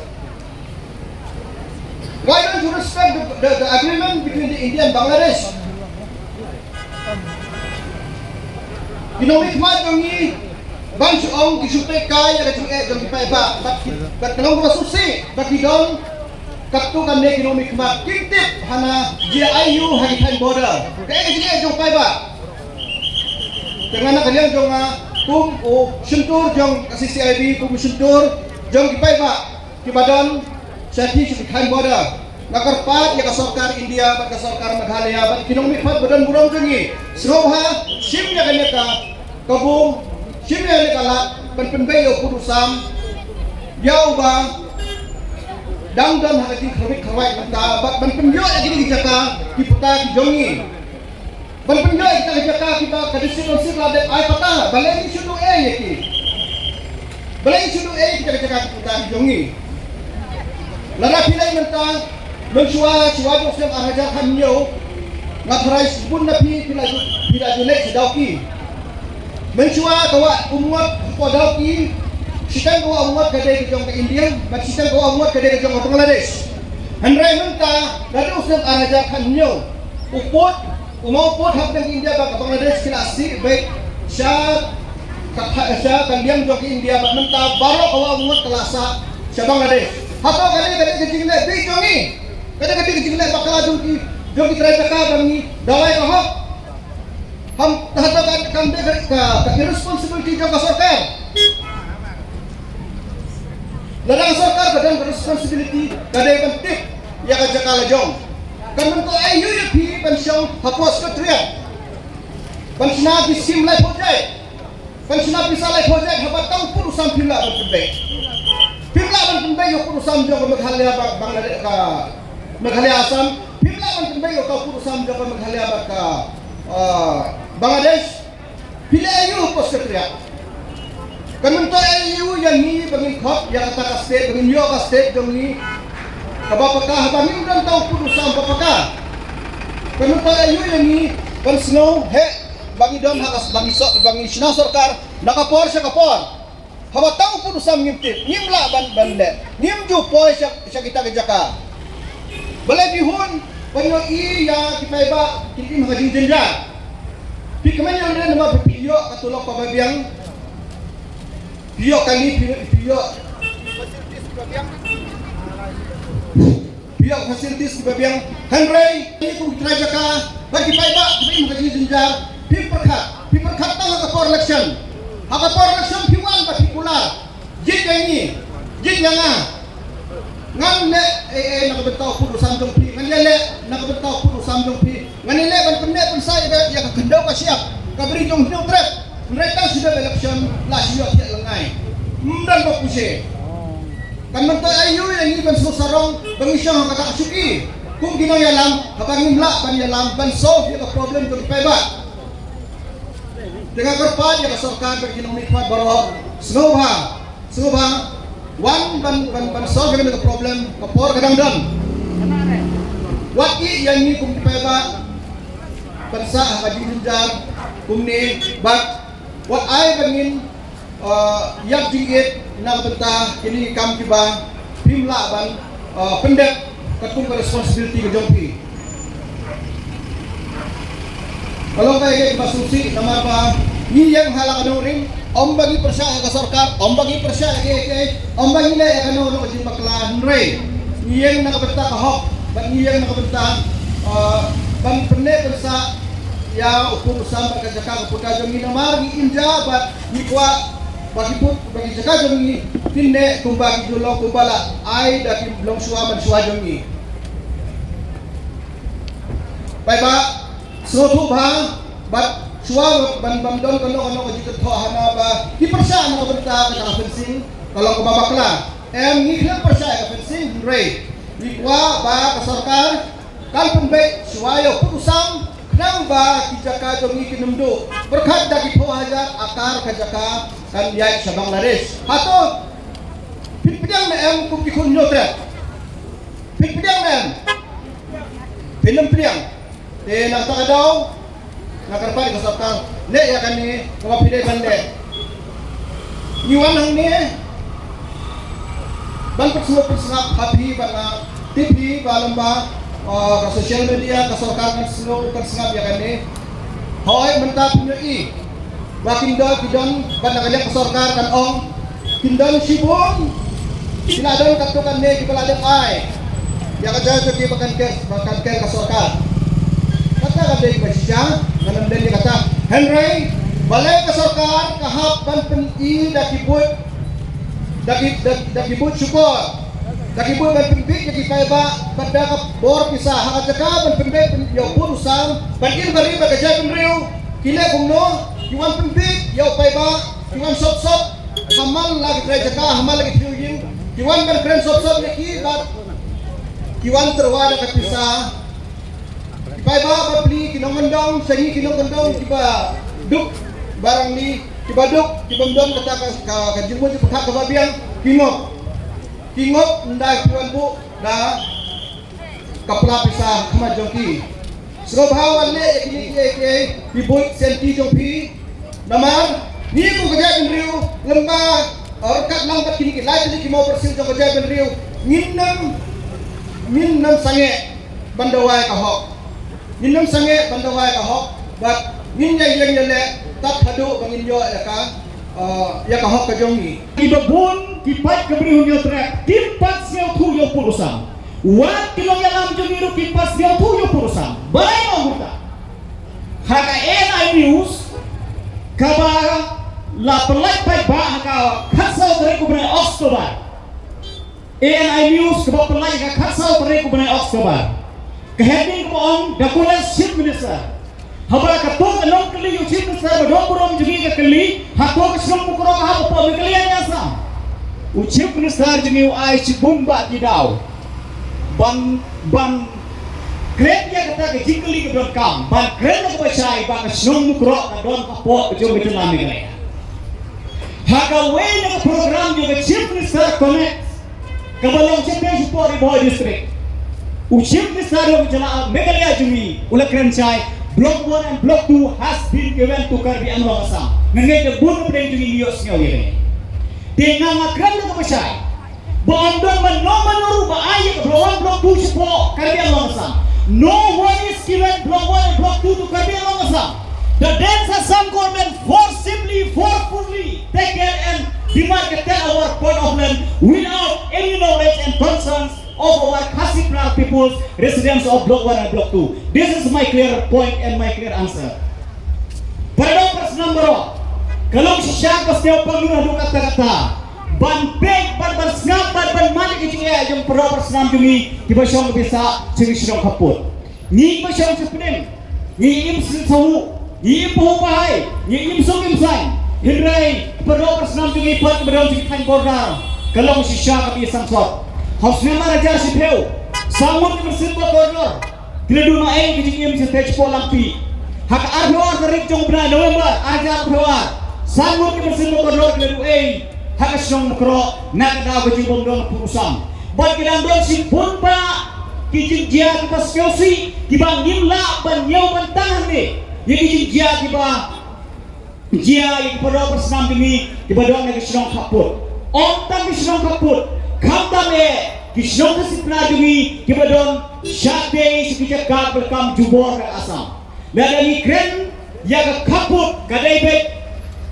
Why don't you respect the, the, the agreement between the India and Bangladesh? Ki nongmihkhmat jong ngi, ban shu ong ki shu peit kai ïa ka jingeh jong ki paidbah, bad ki, bad ka long kaba sngewsih ba ki don katto katne ki nongmihkhmat kim tip hana jia aiu ha ki thaiñ border. Kaei ka jingeh jong paidbah? Te nga na ka liang jong nga kum u shyntur jong ka C C I B, kum u shyntur jong ki paidbah kiba don shathie sha ki thaiñ border, nga kyrpad ïa ka sorkar India bad ka sorkar Meghalaya bad ki nongmihkhmat ba don burom jong ngi, sngewbha shim ïa kane ka kabu, shim ïa kane ka lad ban pynbeit ïa u pud u sam ïa uba dang don ha ka jingkyrwit kyrwai mynta, bad ban pynïoh ïa kine ki jaka ki puta ki jong ngi. Ban pynïoh ïa kita ki jaka kiba ka District Council la dep ai pata, balei ngi shu duh ei ïa ki? Balei ngi shu duh ei ïa kita ki jaka ki puta ki jong ngi? Lada phi leit mynta, mynshuwa, shuwa jong u snem ar hajar khathynñiew, nga tharai shibun na phi, phi la ju, phi la ju leit sha Dawki. Mynshuwa ka wah Umngot hapoh Dawki, shiteng ka wah Umngot ka dei ka jong ka India, bad shiteng ka wah Umngot ka dei ka jong ka Bangladesh. Hynrei mynta, naduh u snem ar hajar khathynñiew, u pud, u maw pud hapdeng India bad ka Bangladesh ki la sih beit sha ka, sha ka liang jong ka India, bad mynta baroh ka wah Umngot ka la sah sha Bangladesh. Hato kane ka dei ka jingleh bieit jong ngi? Kane ka dei ka jingleh bakla jong ki, jong ki trai jaka ba ngi da wai ka hok? Hato ka, kam dei ka, ka, ka irresponsibility jong ka sorkar? Lada ka sorkar ka don ka responsibility, ka dei ban tip ïa ka jaka la jong. Kan myntoi aïu ïa phi ban shong hapoh Secretariat ban shna ki skim laiphew jait, ban shna pisa laiphew jait, haba tang u pud u sam phim lah ban pynbeit. Phim lah ban pynbeit ïa u pud u sam jong ka Meghalaya, ba, Bangladesh, ka Meghalaya, Assam. Phim lah ban pynbeit ïa u pud u sam jong ka Meghalaya bad ka Ah, Bangladesh, phi leh aïu post secretariat? Kan myntoi aïu ïa ngi ba ngin khot ïa kata ka state, ba ngin ïoh ka state jong ngi kaba paka, haba ngim don tang u pud u sam ba paka? Kan myntoi aïu ïa ngi ban sngew heh ba ngi don ha ka, ba ngi sor, ba ngi shna sorkar na ka por sha ka por? Haba tang u pud u sam ngim tip, ngim lah ban, ban leh, ngim ju poi sha, sha kita ki jaka. Balei phi hun ban ïohi ïa ki paidbah kin im ha ka jingjynjar? Phi kmen ïa lade namar phi ïoh ka tulop kaba biang. Phi ïoh kali, phi, phi ïoh phi ïoh facilities kiba biang. Hynrei ngi kum ki trai jaka bad ki paidbah kiba im ha ka jingjynjar, phi pyrkhat, phi pyrkhat tang ha ka por election. Ha ka por election phi wan bad phi kular. Jied ïa ngi, jied ïa nga. Ngan leh ei ei na ka bynta u pud u sam jong phi, ngan ïaleh na ka bynta u pud u sam jong phi. Ngan ïaleh ban pynneh pynsah ïa ka, ïa ka khyndew ka shyiap ka bri jong Hynñiewtrep. Hynrei tang shu dep election la shu ïohthiah lyngngai. Ym don ba puse. Kan myntoi aïu ïa ngi ban sngewsarong ba ngi shong ha kata ka shuki kum ki nongïalam haba ngim lah ban ïalam ban solve ïa ka problem jong ki paidbah? Te nga kyrpad ïa ka sorkar bad ki nongmihkhmat baroh, sngewbha, sngewbha wan ban, ban, ban solve ïa kane ka problem, ka por ka dang don. Wat ïeh ïa ngi kum ki paidbah ban sah ha ka jingjynjar kumne, bad wat ai ba ngin, uh, ïap jingïeit na ka bynta kine ki kam kiba phim lah ban, uh, pyndep katkum ka responsibility ka jong phi. Ka long kaei kaei kaba sngewsih namar ba ngi ïeng ha la ka nongrim, ym ba ngi pyrshah ïa ka sorkar, ym ba ngi pyrshah ïa kaei kaei, ym ba ngi leh ïa kano kano ka jingbakla, hynrei ngi ïeng na ka bynta ka hok bad ngi ïeng na ka bynta, uh, ban pynneh pynsah ïa u pud u sam bad ka jaka ka puta jong ngi namar ngi im ja bad ngi kwah ba ki pud, ba ki jaka jong ngi kin neh kumba ki ju long, kumba la ai da ki longshuwa manshuwa jong ngi. Paidbah, sngewthuh bha bad shuwa ban, ban don kano kano ka jingkynthoh hana ba ki pyrshah na ka bynta kata ka fencing ka long kaba bakla. Em, ngi khlem pyrshah ïa ka fencing, hynrei ngi kwah ba ka sorkar kan pynbeit shuwa ïa u pud u sam khnang ba ki jaka jong ngi kin ym duh. Pyrkhat da ki phew hajar akar ka jaka kan ïaid sha Bangladesh. Hato phi pdiang ne em kum ki khun Hynñiewtrep? Phi pdiang ne em? Phin ym pdiang. Te na kata ka daw nga kyrpad ïa ka sorkar, leh ïa kane kaba phi dei ban leh. Ngi wan hangne ban pynsngewbha pynsngap ha phi, ban, ah, tip phi ba lem bad, ah, ka social media ka sorkar kan sngew kan sngap ïa kane. Hooid, mynta phi ïohi ba kin don, ki don, bad na ka liang ka sorkar kan ong kin don shibun ki la don katto katne kiba la dep ai ïa ka jaka jong ki ba kan ker, ba kan ker ka sorkar. Kata ka dei kaba shisha, kan ym dei kata. Hynrei balei ka sorkar ka hap ban pyni da ki buit, da ki, da, da ki buit shukor, da ki buit ban pynbiej ïa ki paidbah bad da ka bor pisa ha ka jaka ban pynbiej ïa u pud u sam ban im ka ri bad ka jaitbynriew? Ki leh kumno? Ki wan pynbiej ïa u paidbah, ki wan sop sop ha man la ki trai jaka, ha man la ki thriew ïing, ki wan ban kren sop sop ïa ki bad ki wan tyrwa da ka pisa. Ki paidbah bapli, ki nongkyndong, sha ngi ki nongkyndong kiba duk barangli, kiba duk, kiba ym don kata ka, ka, ka jingmut jingpyrkhat kaba biang, ki ngop. Ki ngop ynda ki wan buh da ka pla pisa ha khmat jong ki. Sngewbha wan leh ïa kine kiei kiei, phi buit senti jong phi. Namar ngi kum ka jaitbynriew lem bad, eh, ryngkat lang bad kine ki lai tylli ki mawpyrshah jong ka jaitbynriew, ngin ym, ngin ym sangeh ban dawa ïa ka hok. Ngin ym sangeh ban dawa ïa ka hok bad ngin ïa ïeng ïa leh tad haduh ba ngin ïoh ïa ka, eh, ïa ka hok ka jong ngi. Kiba bun ki paid ka bri Hynñiewtrep kim pat sngewthuh ïa u pud u sam. Wat ki nongïalam jong ngi ruh kim pat sngewthuh ïa u pud u sam. Balei nga ong kumta? Ha ka A N I News kaba la pynlait paidbah ha ka khatsaw tarik u bnai October. A N I News kaba pynlait ha ka khatsaw tarik u bnai October. Ka heading kaba ong, The Coolest Chief Minister. Haba katto ka nongkylli ïa u Chief Minister ba don burom jong ngi ka kylli, hato ka shnong Mukroh ka hap hapoh Meghalaya ne Assam? U Chief Minister jong ngi u ai shibun bah ki daw ban, ban Kren ïa kata ka jingkylli ka donkam ban kren na kaba shai ba ka shnong Mukroh ka don hapoh ka jong ka jylla Meghalaya. Ha kawei na ka program jong ka Chief Minister Connect kaba long shatei shapoh Ri Bhoi District, u Chief Minister jong ka jylla Meghalaya jong ngi u la kren shai, Block one and Block two has been given to Karbi Anglong Assam. Nga ngeit ba bun na pdeng jong ngi ngi ïohsngew ïa kane. Te nga nga kren na kaba shai ba ym don mano mano ruh ba ai ïa ka Block one Block two shapoh Karbi Anglong Assam. No one is given Block one and Block two to Karbi Anglong Assam. The Dance Assam government forcibly, forcefully taken and demarcated our plot of land without any knowledge and concerns of our Khasi Pnar peoples residents of Block one and Block two. This is my clear point and my clear answer. Para doh para snam baroh, ka long shisha ka sdang pang haduh katta katta ban peit, ban, ban sngap, ban, ban mane ki jingeh jong para doh para snam jong ngi kiba shong kiba sah sha ki shnong khappud. Ngi kiba shong sha pdeng, ngi im sngewthuh, ngi im pahuh pahai, ngi im suk im saiñ. Hynrei para doh para snam jong ngi pat kiba don sha ki thaiñ border, ka long shisha kaba ïasangsot. Ha u snem ar hajar shiphew, san ngut ki mynsiem ba kordor ki la duh noh ei ka jingim shatei shapoh Langpih. Ha ka arphew ar tarik jong u bnai November ar hajar arphew ar, san ngut ki mynsiem ba kordor ki la duh ei ha ka shnong Mukroh na ka daw ka jingbym don u pud u sam. Bad ki dang don shibun bah ki jingjia kiba sngewsih kiba ngim lah ban ñiew ban tang hangne, ïa ki jingjia kiba jia ïa ki para doh para snam jong ngi kiba don ha ki shnong khappud. Ym tang ki shnong khappud, khamtam eh ki shnong Khasi Pnar jong ngi kiba don shatei sha ki jaka kiba la kam jubor na ka Assam. Lada ngi kren ïa ka khappud ka dei beit,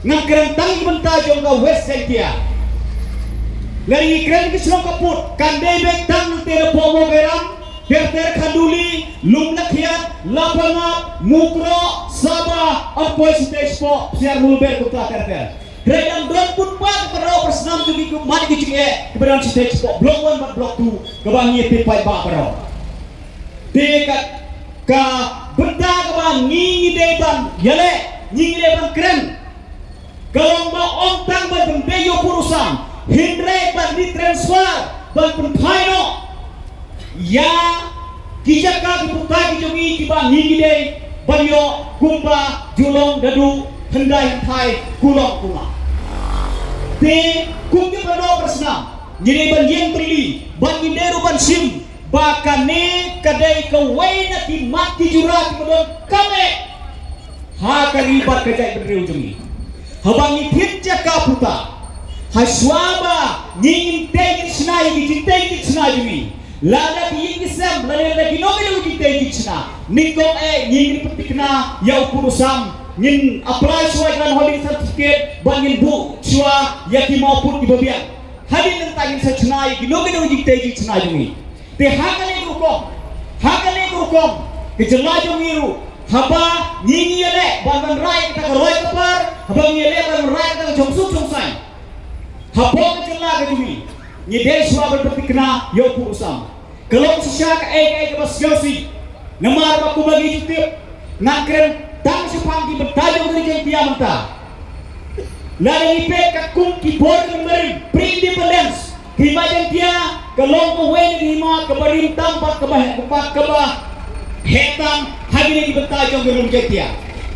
ngan kren tang ïa ki bynta jong ka West Jaintia. Lada ngi kren ïa ki shnong khappud kan dei beit tang nangtei napoh Mawkairam, ter ter Khanduli, Lumlakhiat, Lapangap, Mukroh, Saba, ym poi shatei shapoh Siar Mawlber kumta ter ter. Hynrei dang don bun bah ki para doh para snam jong ngi kiba mad ki jingeh kiba don shatei shapoh Block one bad Block two kaba ngi ïa tip paidbah baroh. Te ka, ka bynta kaba ngi ngi dei ban ïaleh, ngi ngi dei ban kren, ka long ba ym tang ban pynbeit ïa u pud u sam, hynrei ban retransfer, ban pynphai noh ïa ki jaka ki puta ki jong ngi kiba ngi ngi dei ban ïoh kumba ju long naduh hyndai hynthai, kulong kumba. Te kum ki para doh para snam, ngi dei ban ïeng tylli bad ngi dei ruh ban shim ba kane ka dei kawei na ki mat ki jura kiba donkam eh ha ka ri bad ka jaitbynriew jong ngi. Haba ngi thied jaka puta, ha shuwa ba ngi ngin tei ngin shna ïa ki jingtei ki jingshna jong ngi, lada ki ïing ki sem lane lada kino kino ki jingtei ki jingshna, nyngkong eh ngi ngin pynthikna ïa u pud u sam, ngin apply shuwa ïa ka land holding certificate bad ngin buh shuwa ïa ki mawpud kiba biang. Hadien nangta ngin sa shna ïa kino kino ki jingtei ki jingshna jong ngi. Te ha kane ka rukom, ha kane ka rukom ka jylla jong ngi ruh, haba ngi ngi ïaleh ban wanrah ïa kata ka roi ka par, haba ngi ïaleh ban wanrah ïa kata ka jongsuk jongsaiñ hapoh ka jylla ka jong ngi, ngi dei shuwa ban pynthikna ïa u pud u sam. Ka long shisha kaei kaei kaba sngewsih. Namar ba kumba ngi ju tip, ngan kren tang shaphang ki bynta jong ka ri Jaintia mynta. Lada ngi peit katkum ki por ki barim pre-independence, ka hima Jaintia ka long kawei na ka hima kaba rim tam bad kaba heh, bad kaba heh tam ha kine ki bynta jong ka ri Jaintia.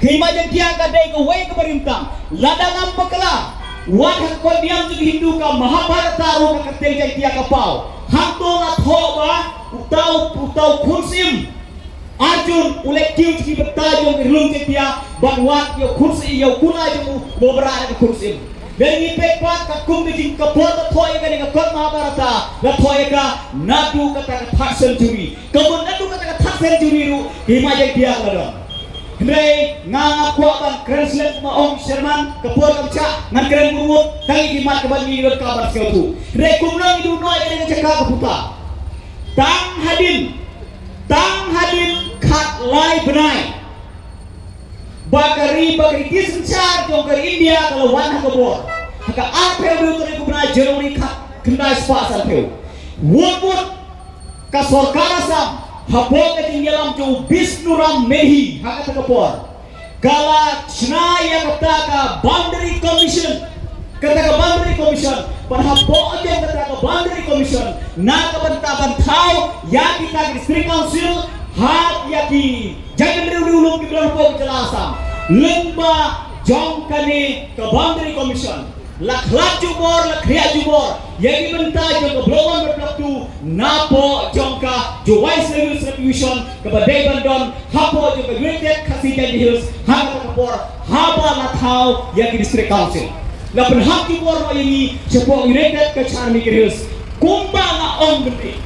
Ka hima Jaintia ka dei kawei kaba rim tam. Lada ngam bakla, wat ha ka kot niam jong ki Hindu ka Mahabharata ruh ka kyrteng Jaintia ka paw. Hangto la thoh ba uta u, uta u khun syiem Arjun u leit kiew sha ki bynta jong ka ri Jaintia ban wad ïa u khun syiem, ïa u khun jong u, ba u wanrah da ka khun syiem. Lada ngi peit pat katkum ka jing, ka por ba thoh ïa kane ka kot Mahabharata, la thoh ïa ka naduh kata ka third century. Ka mut naduh kata ka third century ruh ka hima Jaintia ka la don. Hynrei nga nga kwah ban kren shlem, ma ong chairman, ka por kam shah, ngan kren mut mut tang ïa ki mat kaba ngi donkam ban sngewthuh. Hynrei kumno ngi duh noh ïa kane ka jaka ka puta. Tang hadien, tang hadien khatlai bnai ba ka ri, ba ka ri ki synshar jong ka ri India ka la wan ha ka bor, ha ka arphew hynriew tarik u bnai January khatkhyndai spah sanphew. Wut wut ka sorkar Assam hapoh ka jingïalam jong u Bishnu Ram Medhi ha kata ka por ka la shna ïa kata ka Boundary Commission. Kata ka Boundary Commission, bad hapoh jong kata ka Boundary Commission, na ka bynta ban thaw ïa kita ki District Council Ha ïa ki jaitbynriew riewlum kiba don hapoh ka jylla Assam, lyngba jong kane ka Boundary Commission, la khlad jubor, la khriah jubor ïa ki bynta jong ka Block One bad Block Two napoh jong ka Jowai Select Division kaba dei ban don hapoh jong ka United Khasi Jaintia Hills ha kata ka por, haba la thaw ïa ki District Council. La pynhap jubor noh ïa ngi shapoh United Cachar Hills. Kumba nga ong mynne,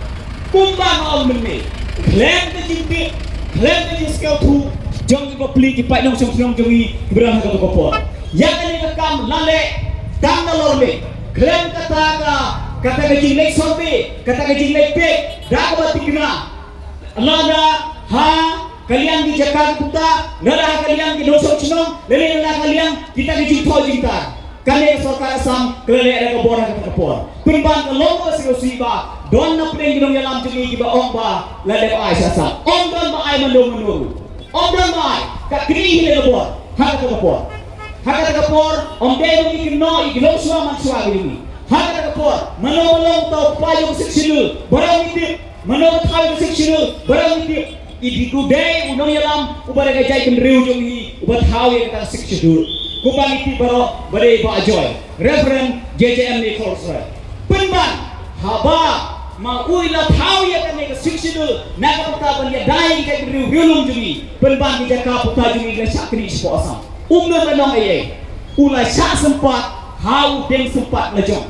kumba nga ong mynne, khlem ka jingtip, khlem ka jingsngewthuh jong ki bapli ki paid nongshong shnong jong ngi kiba don ha kato ka por. Ïa kane ka kam la leh tang nalor leh, khlem kata ka, kata ka jingleit survey, kata ka jingleit peit da kaba thikna. Lada ha ka liang ki jaka ki puta, lada ha ka liang ki nongshong shnong, lada ha ka liang kita ki jingthoh jingtar. Kane ka sorkar Assam ka la leh da ka bor ha kata ka por. Pynban ka long kaba sngewsih ba don na pdeng ki nongïalam jong ngi kiba ong ba la dep ai sha Assam. Ym don ba ai mano mano ruh. Ym don ba ai. Ka kynnoh hi la ka bor ha kata ka por. Ha kata ka por ym dei ba ngi kynnoh ïa ki longshuwa manshuwa ki jong ngi. Ha kata ka por mano ba long uta u kpa jong ka Sixth Schedule, baroh ngi tip. Mano ba thaw ïa ka Sixth Schedule, baroh ngi tip. I dei u dei u nongïalam uba dei ka jaitbynriew jong ngi uba thaw ïa kata ka Sixth Schedule. Kumba ngi tip baroh ba dei Bah Joy, Reverend J J M Nichols Roy. Pynban haba ma u i la thaw ïa kane ka Sixth Schedule na ka bynta ban ïada ïa ki jaitbynriew riewlum jong ngi, pynban ki jaka puta jong ngi ki la shah knieh shapoh Assam. Um dei ban ong ei ei, u la shah sympat ha u dieng sympat la jong.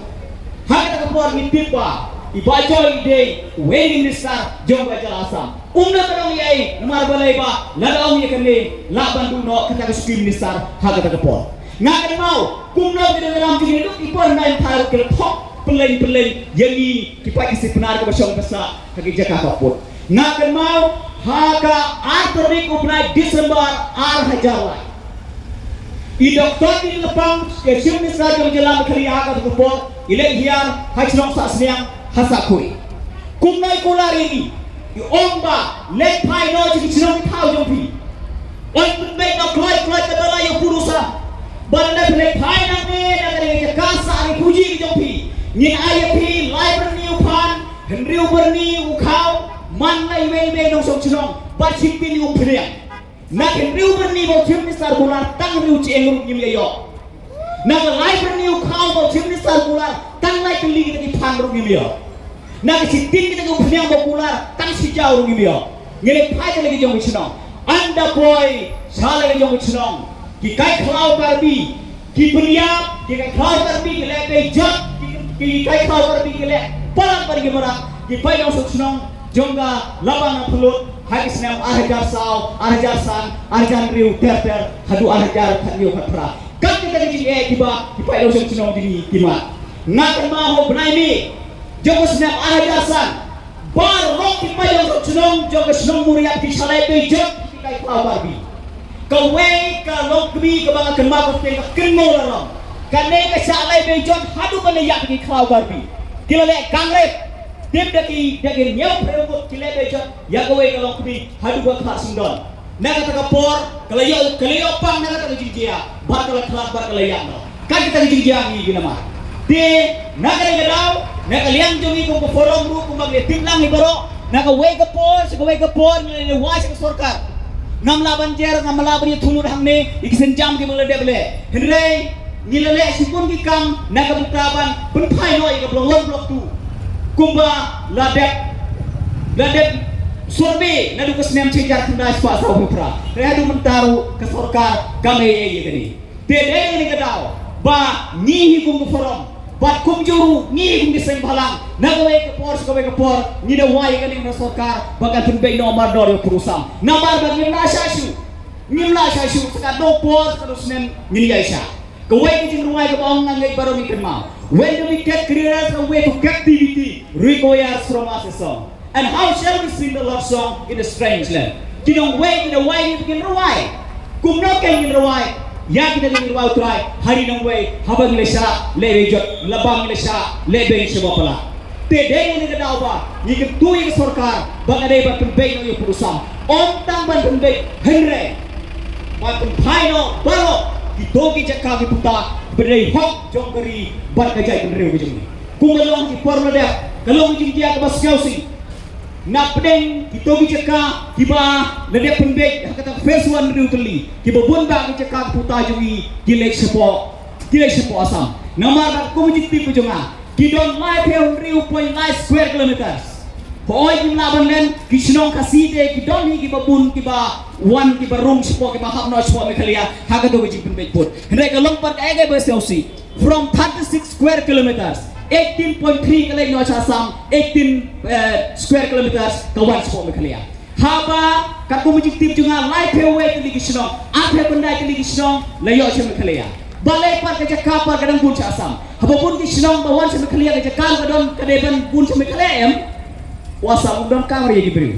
Ha kata ka por ngi tip ba i Bah Joy i dei uwei u minister jong ka jylla Assam. Um dei ban ong ei ei namar balei ba lada ong ïa kane lah ban duh noh kata ka shuki minister ha kata ka por. Nga kynmaw kumno ki nongïalam jong ngi naduh ki por nine thar ki la thok pynleng pynleng ïa ngi ki paid Khasi Pnar kiba shong ba sah ha ki jaka ka pud. Nga kynmaw ha ka ar tarik u bnai December ar hajar lai, i Doctor Tin Lapang, ka Chief Minister jong ka jylla Meghalaya ha kata ka por, i leit hiar ha shnong Sahsniang ha Sahkhui. Kumno i kular ïa ngi, i ong ba leit phai noh sha ki shnong ki thaw jong phi. Oi, pynbeit noh kloi kloi kaba la ïa pud u sam. Ba lada phi leit phai nangne na kane ka jaka sah refugee ka jong phi, ngin ai ïa phi lai byrni u phan, hynriew byrni u khaw, man la iwei iwei nongshong shnong bad shiphew u phniang. Na ka hynriew byrni ba u Chief Minister kular, tang hynriew shyieng ruh ngim ïa ïoh. Na ka lai byrni u khaw ba u Chief Minister kular, tang lai tylli kita ki phan ruh ngim ïoh. Na ka shitin kita ki phniang ba kular, tang shijaw ruh ngim ïoh. Ngi leit phai sha la ki jong ki shnong. Ynda poi sha la ki jong ki shnong, ki kai khlaw Karbi ki pynïap, ki kai khlaw Karbi ki leh beiñ jot, ki, ki kai khlaw Karbi ki leh palat bad ki mrad. Ki paid nongshong shnong jong ka Labang Nangphyllut ha ki snem ar hajar saw, ar hajar san, ar hajar hynriew ter ter haduh ar hajar khathynñiew khatphra. Kat kita ki jingeh kiba ki paid nongshong shnong jong ngi ki mad. Nga kynmaw ha u bnai May jong ka snem ar hajar san, baroh ki paid nongshong shnong jong ka shnong Mawryat ki shah leh beiñ jot ki kai khlaw Karbi. Kawei ka longkmie kaba nga kynmaw kyrteng, ka Kynmaw Laram. Kane ka shah leh beiñ jot haduh ban ïa ki khlaw Karbi. Ki la leh gang rape. Tip da ki, da ki hynñiew phew ngut ki leh beiñ jot ïa kawei ka longkmie haduh ka khlad syndon. Na kata ka por ka la ïoh, ka la ïoh pang na kata ka jingjia bad ka la khlad bad ka la ïap noh. Kan kita ki jingjia ngi ki namar. Te na kane ka daw, na ka liang jong ngi kum ka forum ruh, kumba ngi tip lang ngi baroh, na kawei ka por sha kawei ka por ngi la wai sha ka sorkar. Ngam lah ban jer, ngam lah ban ïathuh lut hangne ïa ki sienjam kiba la dep leh. Hynrei ngi la leh shibun ki kam na ka bynta ban pynphai noh ïa ka Block One Block Two. Kumba la dep, la dep survey naduh ka snem shi hajar khyndai spah saw phew phra. Hynrei haduh mynta ruh ka sorkar kam ei ei ïa kane. Te dei na kane ka daw ba ngi hi kum ka forum bad kumjuh ruh ngi hi kum ki seng bhalang, na kawei ka por sha kawei ka por ngi da wai ïa kane na sorkar ba kan pynbeit noh mardor ïa u pud u sam. Namar ba ngim lah shah shuh, ngim lah shah shuh, sa ka dei por sa ka dei snem ngin ïai shah. Kawei ka jingrwai kaba ong nga ngeit baroh ngi kynmaw: When the wicked cleareth away to captivity, requires from us a song. And how shall we sing the Lord's song in a strange land? Ki nongwei ki da wai, ngin rwai. Kumno kein ngin rwai ïa kita ki jingrwai U Trai ha ri nongwei haba ngi la shah leh beiñ jot, la bang ngi la shah leh beiñ shaba palat? Te dei na kane ka daw ba ngi kyntu ïa ka sorkar ba ka dei ban pynbeit noh ïa u pud u sam. Ym tang ban pynbeit hynrei ban pynphai noh baroh kito ki jaka ki puta ba dei hok jong ka ri bad ka jaitbynriew ka jong ngi. Kumba long ki por la dep, ka long ka jingjia kaba sngewsih. Na pdeng kito ki jaka kiba la dep pynbeit ha kata ka phase one hynriew tylli, kiba bun ba ki jaka ka puta jong ngi ki leit shapoh, ki leit shapoh Assam. Namar ba kum ki tip jong nga, ki don laiphew hynriew point lai square kilometers. Hooid, ngim lah ban len, ki shnong Khasi te ki don hi kiba bun, kiba wan, kiba rung shapoh, kiba hap noh shapoh Meghalaya ha kato ka jingpynbeit pud. Hynrei ka long pat kaei kaba sngewsih, from thirty-six square kilometers, eighteen point three ka leit noh sha Assam, eighteen, eh, square kilometers ka wan shapoh Meghalaya. Haba katkum ka jingtip jong nga, laiphew wei tylli ki shnong, arphew khyndai tylli ki shnong la ïoh sha Meghalaya. Balei pat ka jaka pat ka dang bun sha Assam? Haba bun ki shnong ba wan sha Meghalaya, ka jaka ka don ka dei ban bun sha Meghalaya, em? U Assam um donkam ïa ki briew.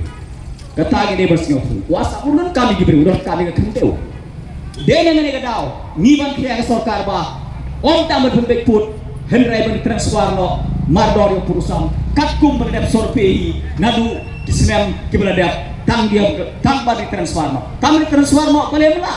Kata ka dei ban sngewthuh. U Assam um donkam ïa ki briew, u donkam ïa ka khyndew. Dei na kane ka daw ngi ban khia ka sorkar ba ym tang ban pynbeit pud, hynrei ban transfer noh mardor ïa u pud u sam, katkum ba la dep survey hi naduh ki snem kiba la dep, tang dei, tang ban transfer noh. Tang ban transfer noh, balei mynta?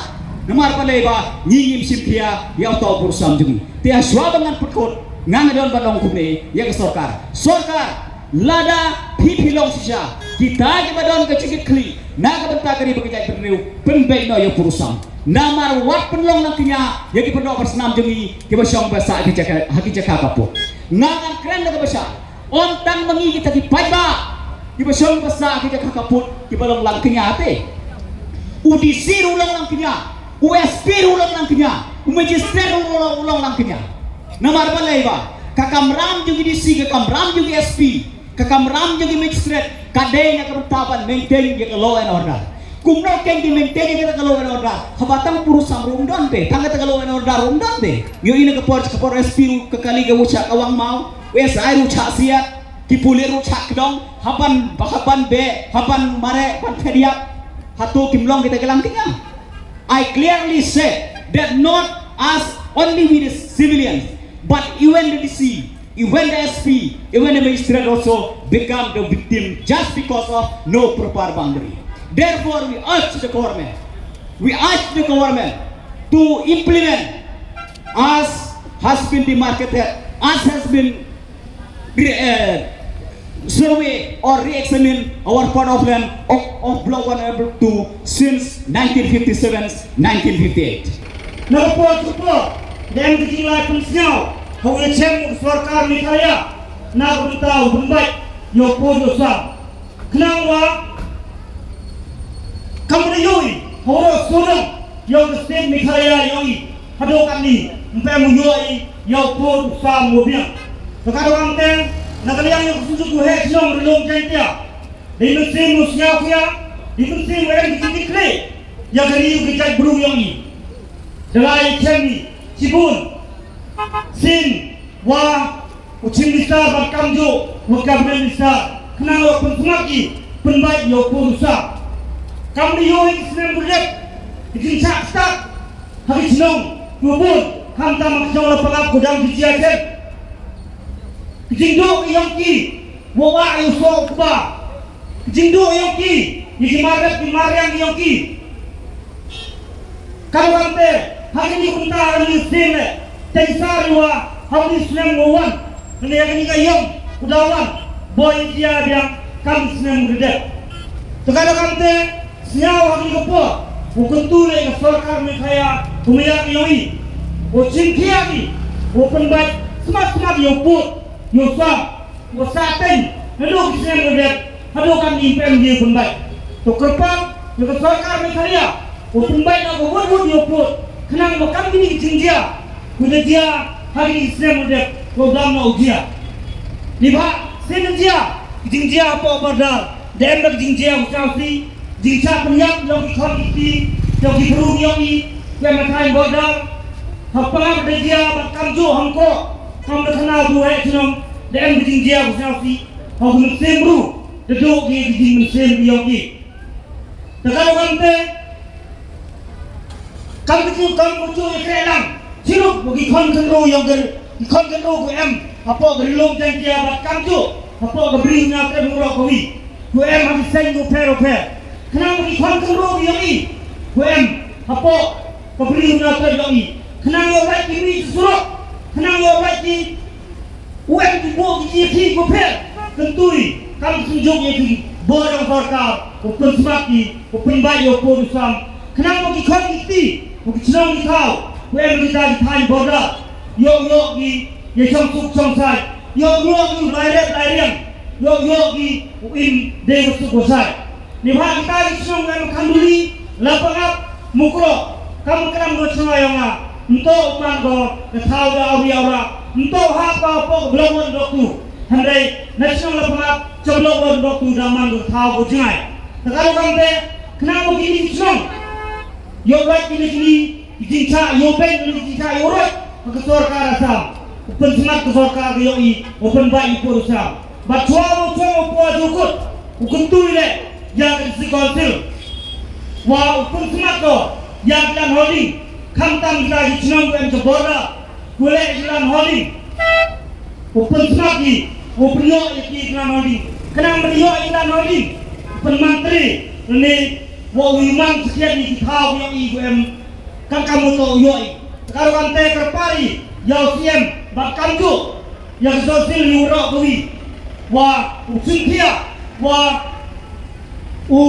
Namar balei ba ngi ngim shim khia ïa uta u pud u sam jong ngi. Te hashwa ba ngan pynkut, nga nga don ban ong kumne ïa ka sorkar. Sorkar, lada phi phi long shisha, kita kiba don ka jingkitkhlieh na ka bynta ka ri bad ka jaitbynriew, pynbeit noh ïa u pud u sam. Namar wat pynlong lang kñia ïa ki pyndonkam snam jong ngi kiba shong ba sah ha ki jaka, ha ki jaka ka pud. Nga ngan kren da kaba shai. Ym tang ma ngi kita ki paidbah kiba shong ba sah ha ki jaka ka pud kiba long lang kñia te. U D C ruh long lang kñia, u S P ruh long lang kñia, u magistrate ruh long, long lang kñia. Namar balei ba ka kamram jong ki D C, ka kamram jong ki S P, ka kamram jong ki magistrate ka dei na ka bynta ban maintain ïa ka law and order. Kumno kein ki maintain ïa ka law and order haba tang u pud u sam ruh um don te, tang kata ka law and order ruh um don te? Ngi ïohi na ka por, ka por S P ruh ka kali ka u shah kawang maw, u S I ruh u shah siat, ki pulit ruh u shah kdong, haba ban, haba ban beh, haba ban mareh, ban phet ïap. Hato kim long kita ki lang kñia? I clearly said that not us only, we the civilians, but even the D C, even the S P, even the magistrate also become the victim just because of no proper boundary. Therefore, we urge the government, we urge the government to implement as has been demarcated, as has been re-, uh, survey or re-examine our plot of land of, of Block one and Block two since nineteen fifty-seven, nineteen fifty-eight. Na ka por ka por, da em ka jinglai pynsngew ha u yachem u sorkar Meghalaya na ka bynta u pynbeit ïa u pud u sam. Khnang ba kam da ïohi ha u roi sawdong ïa u ka state Meghalaya ïohi. Haduh katne ym pynmih ïohi ïa u pud u sam u biang. Te ka daw kamte, na ka liang ïa u ka sawdong u heh shnong Ri Lum Jaiñtia, dei mynsiem u sngewkhia, dei mynsiem u em ki jingkitkhlieh ïa ka ri u ka jaitbru ïohi. Da la ïa chem ni shibun sien wa u Chief Minister bad kamjooh wa Cabinet Minister, khnang ba pynsngap ki pynbeit ïa u pud u sam. Kam da ïohi ki snem ba dep ki jingshah stad ha ki shnong kiba bun, khamtam ha ki shnong la pangap, ka dang ki jia chem. Ki jingduh ki ïong ki wa wah ïa u soh u kba. Jingduh ïong ki, ïa ki mar rep ki mar riang ïong ki. Ka ruh kamte, ha kine ki bynta ha kine ki sien eh, teng sa ruh ha kine ki snem wa wan, kane ha kine ka ïong u da wan, boi ïa ki ïa biang kam ki snem u da dep. Te ka ruh kamte, sñiaw ha kine ki por, u kyntu leh ka sorkar Meghalaya, u maya ki ïong i, u chim ki ïa ki, u pynbeit smat smat ïa u pud, ïa u sam. Wa sa teng, naduh ki snem u dep, haduh katne ym pynbeit. To kyrpad ïa ka sorkar Meghalaya, u pynbeit noh ka wut wut ïa u pud, khnang ba kam kine ki jingjia, ki da jia ha kine ki snem u dep, u dam noh u jia. Neibhah shisien jia ki jingjia hapoh border, da em da ki jingjia u sngewsih, jingshah pynïap ïa ki khon ki kti, ïa ki briew ïong i, ki em ha thaiñ border, ha pangap da jia bad kamjooh hangkoh, kam da khana u heh shnong, da em ki jingjia u sngewsih, ha u mynsiem ruh, da duh ki ki jingmynsiem ïong ki. Te ka ruh kamte, kam ki jingkam u ju ïa kren lang, chirup ki khon khynroo ïong ki, ki khon khynroo ki em hapoh ka Ri Lum Jaiñtia bad kamjooh hapoh ka Bri Hynñiewtrep Hynñiewroh kawi, ki em ha ki seng ki pher u pher. Khnang ki khon khynroo ïong i ki em hapoh ka Bri Hynñiewtrep ïong i, khnang ïoh lait ki mih ki surok, khnang ïoh lait ki u em ki buh ki ïa ki ki pher, kyntu i kam ki synjuk ïa ki Bor jong sorkar, u pynsmat ki, u pynbeit ïa u pud u sam. Khnang ba ki khun ki kti, ba ki chnong ki thaw, u em kita ki thaiñ border. Ïoh ïoh ki, ïa shong suk shong sai. Ïoh ïoh ki u lai rep lai riang. Ïoh ïoh ki u im dei ba suk ba sai. Neibhah kita ki chnong u em Khanduli, Lapangap, Mukroh, kam kram ko chnong ïong nga. Nto u man ko, ka thaw da awria awra. Nto ha ka pok blok won dok tu. Hynrei, na chnong Lapangap, cha blok won dok tu da man ko thaw ko jngai. Te ka rukom te, khnang ba kini ki chnong. Ïoh wait kini kini, ki jingcha, ïoh beng kini ki jingcha, ïoh rot, ka sorkar Assam. U pynsmat ka sorkar ka ïoh i, u pynbeit i pud u sam. Bad chwa u chwa u pud u kut, u kyntu i leh, ïa ka district council. Wa u pynsmat ko, ïa ka land holding, khamtam kita ki chnong ko em cha border. Pule i land holding. U pynsmat ki, u pynïoh ïa ki land holding. Khnang ban ïoh ïa ki land holding. Pynmantri, ne, wa u man sakhiat ïa ki thaw ïoh i ko em. Kan kam u to ïoh i. Ka rukom te kyrpad i, ïa u C M, bad kam ju, ïa ka Johnson ïa u rok kawi. Wa, u chynthia, wa, u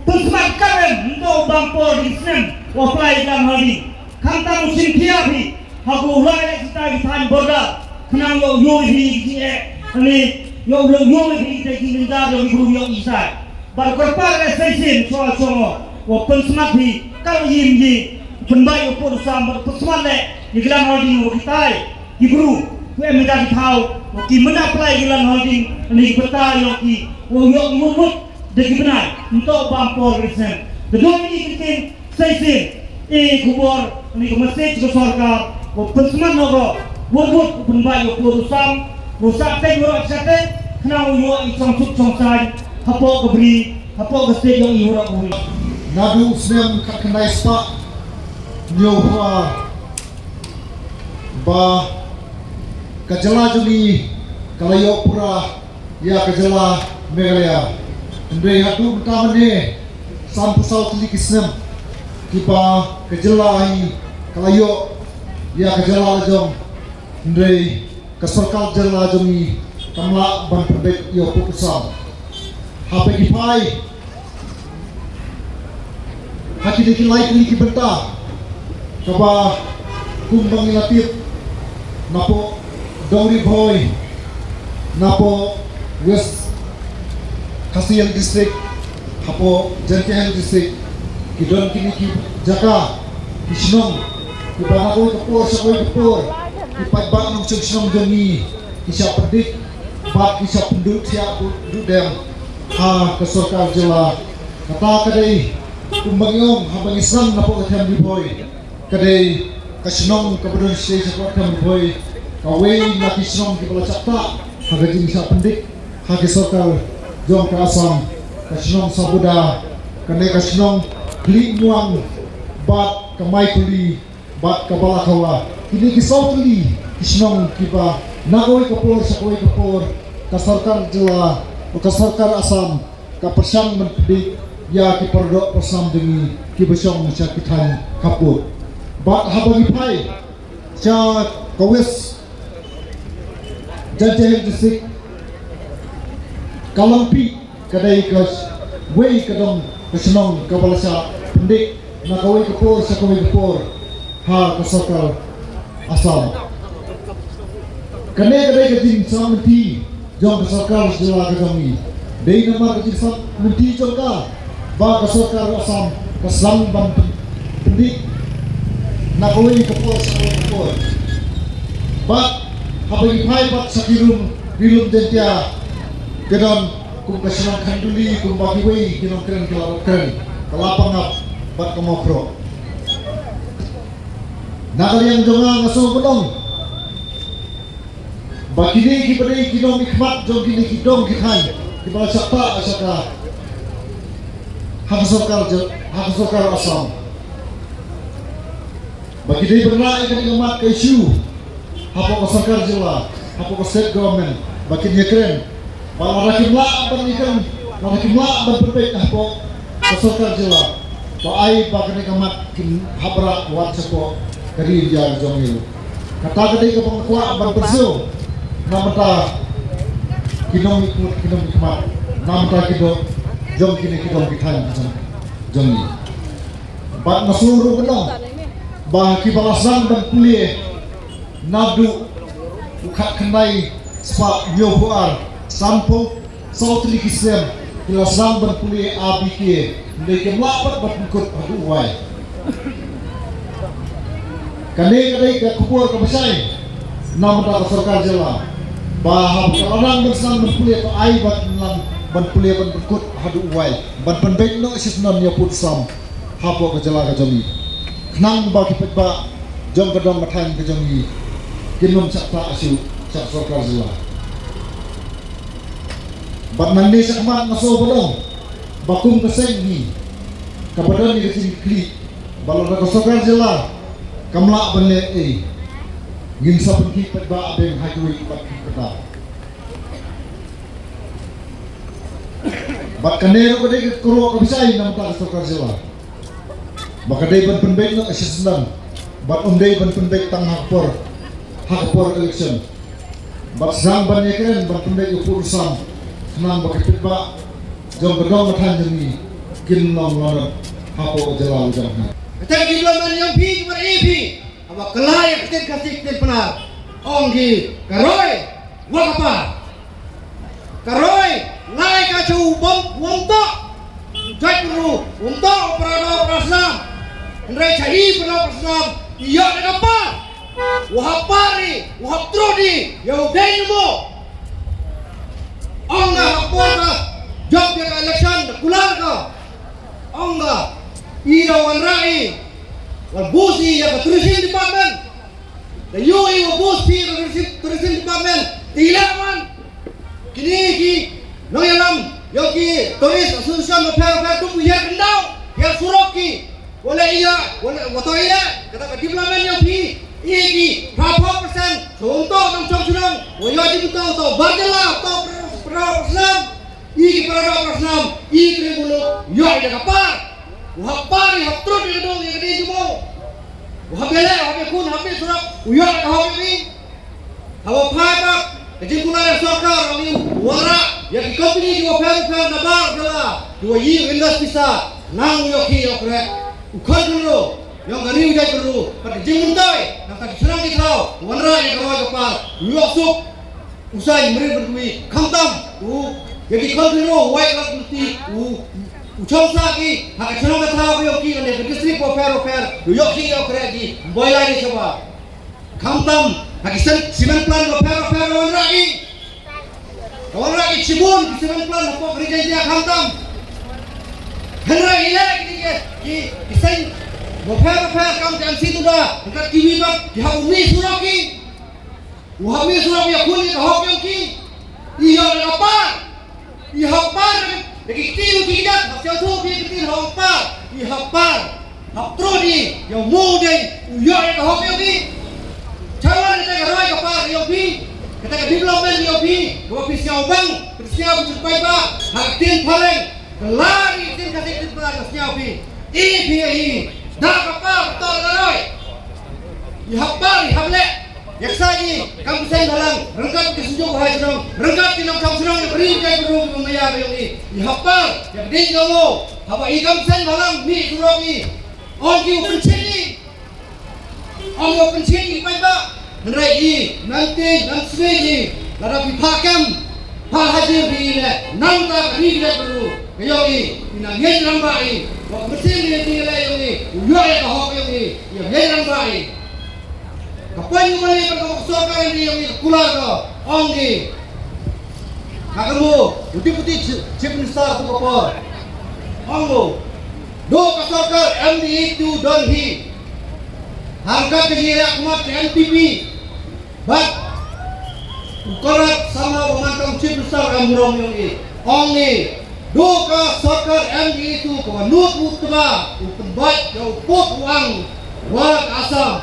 pynsmat ka em, nto u bam por di snem, wa apply land holding. Khamtam u chynthia phi, Ha ko u lai leh kita ki thaiñ border. Khnang ïoh ïoh hi ki jingeh. Kane ïoh ïoh ïoh hi kita ki jingdar ïoh ki bru ïoh i sai. Bad kyrpad leh sa shisien chwa chwa ngo. Wa pynsmat hi ka ïim hi. Pynbeit ïoh pud u sam bad pynsmat leh. Ïa ki land holding wa kitai. Ki bru. Ku em kita ki thaw. Wa ki mynta apply ki land holding. Kane ki bynta ïoh ki. Wa ïoh ki mut mut. Da ki bnai. Nto bam por ki snem. Da doi ki ktien. Sa shisien, i khubor, ni ka message ka sorkar, ko pynsman no ko, ko bud, ko pynbeit, ko pynbeit sam, ko sa teng ko sa teng, khnang u ïoh i chong suk chong saiñ, hapoh ka bri, hapoh ka state ïoh i ïoh ko. Naduh u snem khatkhyndai spah hynñiew phew ar, ba ka jylla jong ngi ka la ïoh pura ïa ka jylla Meghalaya. Hynrei haduh mynta mynne sanphew saw tylli ki snem kiba ka jylla hi ka la ïoh ïa ka jylla la jong. Hynrei ka sorkar jylla jong ngi kam lah ban pynbeit ïa u pud u sam. Haba ngi phai ha kine ki lai tylli ki bynta kaba kumba ngi la tip napoh Dong Ri Bhoi, napoh West Khasi Hills District, hapoh Jaintia Hills District, ki don kine ki jaka, ki shnong, kiba na kawei ka por sha kawei ka por ki paidbah nongshong shnong jong ngi ki shah pyndik bad ki shah pynduh thiah duh dem ha ka sorkar jylla. Kata ka dei kumba ngi ong haba ngi san napoh ka Them Ri Bhoi, ka dei ka shnong kaba don shisha shapoh Them Ri Bhoi, kawei na ki shnong kiba la shah tah ha ka jingshah pyndik ha ki sorkar jong ka Assam, ka shnong Sabuda, kane ka shnong Khliehmuang bad ka Maikhuli bad ka Balakhawa. Kine ki saw tylli ki shnong kiba na kawei ka por sha kawei ka por ka sorkar jylla, ka sorkar Assam ka pyrshang ban pyndik ïa ki paradoh parasnam jong ngi kiba shong sha ki thaiñ khappud. Bad haba ngi phai sha ka West Jaintia Hills District, ka Langpih ka dei kawei ka dong ka shnong kaba la shah pyndik na kawei ka por sha kawei ka por ha ka sorkar Assam. Kane ka dei ka jingsngewthuh jong ka sorkar jylla ka jong ngi. Dei namar ka jingsngewthuh jong ka ba ka sorkar Assam ka sdang ban pyn- pyndik na kawei ka por sha kawei ka por. Bad haba ngi phai pat sha ki ri lum, ri lum Jaintia, ka don kum ka shnong Khanduli, kumba kiwei ki nongkren ki la kren, ka Lapangap bad ka Mawkhroh. Na ka liang jong nga, nga sngew ban ong ba kine kiba dei ki nongmihkhmat jong kine ki dong ki thaiñ kiba la shah tah sha ka, ha ka sorkar jyl-, ha ka sorkar Assam, ba ki dei ban rah ïa kane ka mat ka issue hapoh ka sorkar jylla, hapoh ka state government, ba kin ïakren. Ba lada kim lah ban ïakren, lada kim lah ban pynbeit hapoh ka sorkar jylla, ba ai ba kane ka mat kin hap rah wat shapoh ka ri India ka jong ngi. Kata ka dei kaba nga kwah ban pynsngew na bynta ki nongmihkhmat, ki nongmihkhmat, na bynta ki dong, jong kine ki dong ki thaiñ ki jong jong ngi. Bad nga sngew ruh ka dong ba kiba la sdang ban pule naduh u khatkhyndai spah hynñiewphew ar, sanphew saw tylli ki snem ki la sdang ban pule A B K, hynrei kim lah pat ban pynkut haduh u wai. Kane ka dei ka khubor kaba shai na bynta ka sorkar jylla ba haba ka la nang ban sdang ban pule, to ai ban nang ban pule ban pynkut haduh u wai, ban pynbeit noh shisnem ïa u pud u sam hapoh ka jylla ka jong ngi, khnang ba ki paidbah jong ka dong ka thaiñ ka jong ngi kin ym shah tah shuh sha ka sorkar jylla. Bad nangne shakhmat nga sngew ba dang ba kum ka seng hi kaba don ïa ka jingkylli ba lada ka sorkar jylla kam lah ban leh ei, ngin sa pynkhih paidbah ha beng ha kiwei pat ki paidbah. Bad kane ruh ka dei ka kyrwoh kaba shai na bynta ka sorkar jylla ba ka dei ban pynbeit noh shisnem, bad ym dei ban pynbeit tang ha ka por, ha ka por election. Bad sdang ban ïakren ban pynbeit ïa u pud u sam khnang ba ki paidbah jong ka dong ka thaiñ jong ngi kin long lanot hapoh ka jylla la jong ngi. Kata ka development jong phi ki mar A P haba kylla ïa ka ktien Khasi ktien Pnar, ong ki ka roi wa ka par. Ka roi lai ka cha u bym, u ym toh u jaitbru, u ym toh u para doh para snam. Hynrei cha i para doh para snam i ïoh da ka par. U hap par i, u hap trud i ïa u dei ne mo. Ong nga ha por ka jop ïa ka election da kular ka, ong nga i da wanrah i wan boost i ïa ka tourism department. Da ïoh i wa boost phi ïa ka tourism, tourism department, te i leh wan. Kine ki nongïalam ïa ki tourist association bapher bapher, to ïa kyndaw ïa surok ki. Wa leh ïa, wa leh, wa to ïa kata ka development ïa phi. I ki phraphew percent, sawm to nongchong chnong, wa ïa ki to, to bar jylla, to phraphew percent. I ki para doh para snam, i ki ri buluk, ïoh ïa ka par. U hap par, i hap trud ïa ka dong ïa ka dei jong u. U hap ïaleh, u hap ïakhun, u hap ïasurok, u ïoh ïa ka hok ïa u. Haba phai pat ka jingkular ïa ka sorkar, ong i u wanrah ïa ki company kiba pher bapher na bar jylla, kiwa ïoh invest pisa, nang u ïoh khih ïoh khreh. U khun khynraw jong ka ri u jaitbru, bad ka jingmyntoi na ka shnong ki thaw, u wanrah ïa ka roi ka par, u ïoh suk. U Saiñ Mari Byrngwi, khamtam u ïa ki khun khynraw u wai lat luti, u, u chong sah ki ha ka shnong ka thaw ka ïong ki, lane ka district bapher bapher, u ïoh ki ïoh khreh ki, ym boi lai ne shabar. Khamtam ha ki sen-, cement plant bapher bapher ka wanrah ki. Ka wanrah ki shibun ki cement plant hapoh ka ri Jaintia, khamtam. Hynrei i leh ki, ki, ki seng bapher bapher kam ka M C Tuda, hynrei kiwi pat ki hap u mih surok ki. U hap mih surok ïakhun ïa ka hok ïong ki. I ïoh da ka par. I hap par da ki kti u ki kjat, hap sngewthuh ki kti hap par. I hap par. Hap trud i ïa u mo u dei u ïoh ïa ka hok ïong i. Chawan kata ka roi ka par ïong phi. Kata ka development ïong phi. Kaba phi sngewbang, phi sngewbang phi paidbah. Ha ka ktien phareng. Ka la i ktien Khasi ktien Pnar ka sngew phi. I phi i. Da ka par, to da ka roi. I hap par, i hap leh. Ïa ka saiñ i kam ka seng bhalang, ryngkat ki synjuk bahai shnong, ryngkat ki nongchong shnong, ïa ka ri ka ïa ka ru ki bym maya ka ïong i. I hap par ïa ka ding ka mo. Haba i kam ka seng bhalang mih surok i, ong ki u pynchit i, ong u pynchit i paidbah. Hynrei i nang tieng nang smiej i, lada phi phah kem, phah hajir phi i leh, nangta ka ri ka ïa ka ru ka ïong i, i nang ngeit rangbah i. Wa ka mynsiem i, i leh ïong i, u ïoh ïa ka hok ïong i, i ngeit rangbah i. Ka point number eight ka sorkar MDA ka kular ka ong ki. Ka ka mo u Deputy Chief, Chief Minister tu ka por. Ong mo. Do ka sorkar MDA tu don hi. Hangkat ka jingïakhmat ka NPP. Bad u Conrad Sangma ba man kam Chief Minister ka mrong ïong i. Ong ni. Dooh ka sorkar MDA tu ka wa nud u tba u pynbait ka u pop u ang wa ka Assam.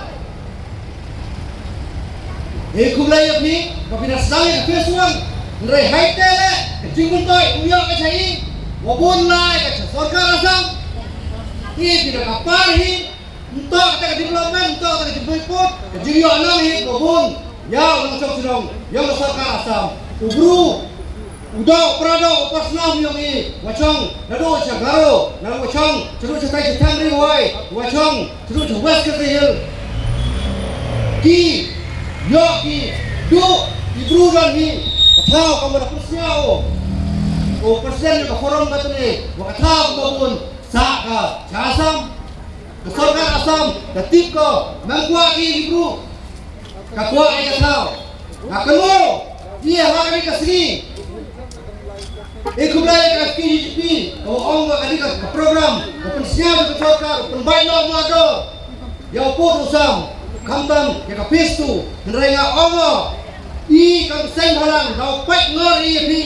E khublei ïa phi ba phi da sdang ïa ka phase one. Hynrei hai te le ka jingmyntoi u ïoh ka cha i wa bun lai ka cha sorkar Assam. Phi phi da ka par hi. Nto kata ka development, nto kata ka jingpynput, ka jingïoh nong hi ba bun ïa u nongchong chnong ïa u sorkar Assam. U bru U doh, para doh, u para snam yong i, wa chong, naduh sha Garo, naduh wa chong, naduh sha tai sha Thang Ri Wai, wa chong, naduh sha West Khasi Hills. Ki, ïoh ki, duh, ki bru don hi, ka thaw ka mut da pynsngew. U president ka forum ka tynne, wa ka thaw ka bun, sa ka, sha Assam, ka sorkar Assam, ka tip ko, nang kwah ki, ki bru. Ka kwah ïa ka thaw. Nga kynmaw ïa ha kane ka sngi. E khublei ïa ka S K J P, ka ong ba kane ka program ka pynsngew ïa ka sorkar, pynbeit noh ma do ïa u pud u sam, khamtam ïa ka phase two. Hynrei nga ong ba i kam seng halang, daw peit ngor i ïa phi.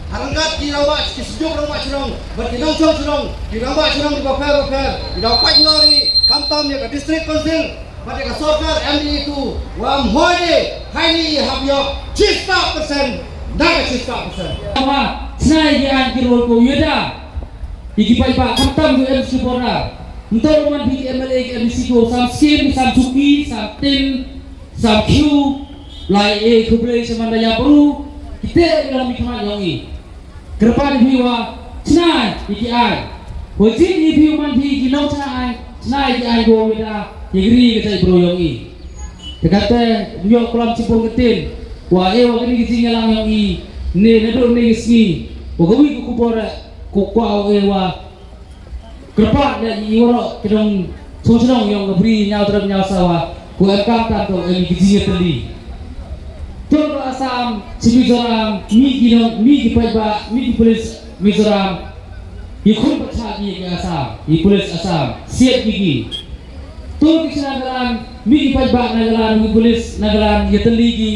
Ha ryngkat ki rangbah, ki seng rangbah shnong bad ki nongshong shnong, ki rangbah shnong kiba pher bapher, i daw peit ngor i, khamtam ïa ka District Council bad ïa ka sorkar M D A two, wa ym hoi de, hai ni i hap ïoh shispah percent na ka shispah percent. Tama, snai ki an ki rol ko ïada. Ïa ki paidbah khamtam ki M C border. Nto man phi ki M L A ki M C ko sam skim, sam suki, sam tin, sam khiu. Lai e khublei sha man da ïa bru. Kita ïa la mi khmat yong i. Kyrpad ïa phi wa, snai ïa ki ai. Wa jin ïa phi u man phi ki nongshna ai, snai ïa ki ai ko ïada, ïa ki ri ka jait bru yong i. Te kata, ïoh klam shibun ka tin, wa e wa kani ka jingïalang yong i, ne naduh ne ka sngi, wa kawi ka khubor, ko kwah e wa, Kyrpad ïa i waroh ki nongshong shnong yong ka Bri Hynñiewtrep Hynñiewsawa, ko em kam tam to em ki jingïatylli. Tang ka Assam, shi Mizoram, mih ki nong, mih ki paidbah, mih ki pulit Mizoram. I khun bachah ki ki Assam, i pulit Assam, siat ki ki. Tang ki shi Nagaland, mih ki paidbah Nagaland, mih ki pulit Nagaland, ïatylli ki,